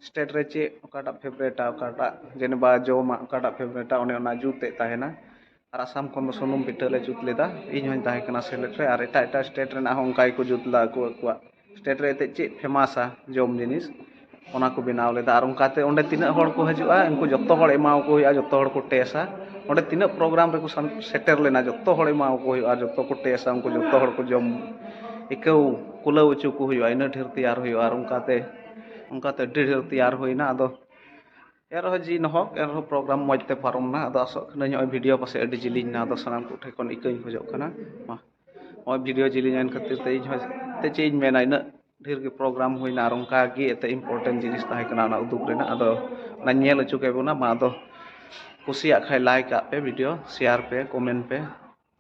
ᱥᱴᱮᱴ ᱨᱮ ᱪᱮᱫ ᱚᱠᱟᱴᱟᱜ ᱯᱷᱮᱵᱟᱨᱮᱴᱟ, ᱚᱠᱟᱴᱟᱜ ᱡᱮᱱᱮᱵᱟ ᱡᱚᱢᱟᱜ ᱚᱠᱟᱴᱟᱜ ᱯᱷᱮᱵᱟᱨᱮᱴᱟ, ᱚᱱᱮ ᱚᱱᱟ ᱡᱩᱛ ᱮᱫ ᱛᱟᱦᱮᱱᱟ᱾ ᱟᱨ ᱟᱥᱟᱢ ᱠᱷᱚᱱ ᱫᱚ ᱥᱩᱱᱩᱢ ᱯᱤᱴᱷᱟᱹ ᱞᱮ ᱡᱩᱛ ᱞᱮᱫᱟ, ᱤᱧ ᱦᱚᱸᱧ ᱛᱟᱦᱮᱸ ᱠᱟᱱᱟ ᱥᱮᱞᱮᱫ ᱨᱮ᱾ ᱟᱨ ᱮᱴᱟᱜ ᱮᱴᱟᱜ ᱥᱴᱮᱴ ᱨᱮᱱᱟᱜ ᱦᱚᱸ ᱚᱱᱠᱟ ᱜᱮᱠᱚ ᱡᱩᱛ ᱞᱮᱫᱟ ᱟᱠᱚ ᱟᱠᱚᱣᱟᱜ ᱥᱴᱮᱴ ᱨᱮ ᱮᱱᱛᱮᱫ ᱪᱮᱫ ᱯᱷᱮᱢᱟᱥᱟ ᱡᱚᱢ ᱡᱤᱱᱤᱥ, ᱚᱱᱟ ᱠᱚ ᱵᱮᱱᱟᱣ ᱞᱮᱫᱟ᱾ ᱟᱨ ᱚᱱᱠᱟᱛᱮ ᱚᱸᱰᱮ ᱛᱤᱱᱟᱹᱜ ᱦᱚᱲ ᱠᱚ ᱦᱤᱡᱩᱜᱼᱟ, ᱩᱱᱠᱩ ᱡᱚᱛᱚ ᱦᱚᱲ ᱮᱢᱟᱣᱟᱠᱚ ᱦᱩᱭᱩᱜᱼᱟ, ᱡᱚᱛᱚ ᱦᱚᱲ ᱠᱚ ᱴᱮᱥᱟ᱾ ᱚᱸᱰᱮ ᱛᱤᱱᱟᱹᱜ ᱯᱨᱳᱜᱨᱟᱢ ᱨᱮᱠᱚ ᱥᱟᱢ-, ᱥᱮᱴᱮᱨ ᱞᱮᱱᱟ, ᱡᱚᱛᱚ ᱦᱚᱲ ᱮᱢᱟᱣᱟᱠᱚ ᱦᱩᱭᱩᱜᱼᱟ, ᱟᱨ ᱡᱚᱛᱚ ᱠᱚ ᱴᱮᱥᱟ, ᱩᱱᱠᱩ ᱡᱚᱛᱚ ᱦᱚᱲ ᱠᱚ ᱡᱚᱢ ᱟᱹᱭᱠᱟᱹᱣ ᱠᱩᱞᱟᱹᱣ ᱦᱚᱪᱚ ᱠᱚ ᱦᱩᱭᱩᱜᱼᱟ, ᱤᱱᱟᱹ ᱰᱷᱮᱨ ᱛᱮᱭᱟᱨ ᱦᱩᱭᱩᱜᱼᱟ᱾ ᱟᱨ ᱚᱱᱠᱟᱛᱮ, ᱚᱱᱠᱟᱛᱮ ᱟᱹᱰᱤ ᱰᱷᱮᱨ ᱛᱮᱭᱟᱨ ᱦᱩᱭᱱᱟ᱾ ᱟᱫᱚ ᱮᱱᱨᱮᱦᱚᱸ ᱡᱤ ᱱᱚᱦᱚᱠ, ᱮᱱᱨᱮᱦᱚᱸ ᱯᱨᱳᱜᱨᱟᱢ ᱢᱚᱡᱽ ᱛᱮ ᱯᱟᱨᱚᱢ ᱱᱟ᱾ ᱟᱫᱚ ᱟᱥᱚᱜ ᱠᱟᱹᱱᱟᱹᱧ ᱱᱚᱜᱼᱚᱭ ᱵᱷᱤᱰᱤᱭᱳ ᱯᱟᱥᱮᱡ ᱟᱹᱰᱤ ᱡᱤᱞᱤᱧ ᱱᱟ, ᱟᱫᱚ ᱥᱟᱱᱟᱢ ᱠᱚ ᱴᱷᱮᱱ ᱠᱷᱚᱱ ᱤᱠᱟᱹᱧ ᱠᱷᱚᱡᱚᱜ ᱠᱟᱱᱟ᱾ ᱢᱟ, ᱱᱚᱜᱼᱚᱭ ᱵᱷᱤᱰᱤᱭᱳ ᱡᱤᱞᱤᱧ ᱮᱱ ᱠᱷᱟᱹᱛᱤᱨ ᱛᱮ ᱤᱧ ᱦᱚᱸ ᱛᱮ ᱪᱮᱫ ᱤᱧ ᱢᱮᱱᱟ, ᱤᱱᱟᱹᱜ ᱰᱷᱮᱨ ᱜᱮ ᱯᱨᱳᱜᱨᱟᱢ ᱦᱩᱭᱱᱟ ᱟᱨ ᱚᱱᱠᱟ ᱜᱮ ᱮᱱᱛᱮ ᱤᱢᱯᱚᱨᱴᱮᱱᱴ ᱡᱤᱱᱤᱥ ᱛᱟᱦᱮᱸ ᱠᱟᱱᱟ ᱚᱱᱟ ᱩᱫᱩᱜ ᱨᱮᱱᱟᱜ᱾ ᱟᱫᱚ ᱚᱱᱟᱧ ᱧᱮᱞ ᱦᱚᱪᱚ ᱠᱮᱫ ᱵᱚᱱᱟ᱾ ᱢᱟ ᱟᱫᱚ ᱠᱩᱥᱤᱭᱟᱜ ᱠᱷᱟᱡ ᱞᱟᱭᱤᱠ ᱟᱜ ᱯᱮ ᱵᱷᱤᱰᱤᱭᱳ, ᱥᱮᱭᱟᱨ ᱯᱮ, ᱠᱚᱢᱮᱱᱴ ᱯᱮ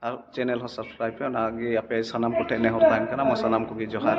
ᱟᱨ ᱪᱮᱱᱮᱞ ᱦᱚᱸ ᱥᱟᱵᱥᱠᱨᱟᱭᱤᱵ ᱯᱮ᱾ ᱚᱱᱟᱜᱮ ᱟᱯᱮ ᱥᱟᱱᱟᱢ ᱠᱚᱴᱷᱮᱱ ᱱᱮᱦᱚᱨ ᱛᱟᱦᱮᱱ ᱠᱟᱱᱟ᱾ ᱢᱟ ᱥᱟᱱᱟᱢ ᱠᱚᱜᱮ ᱡᱚᱦᱟᱨ᱾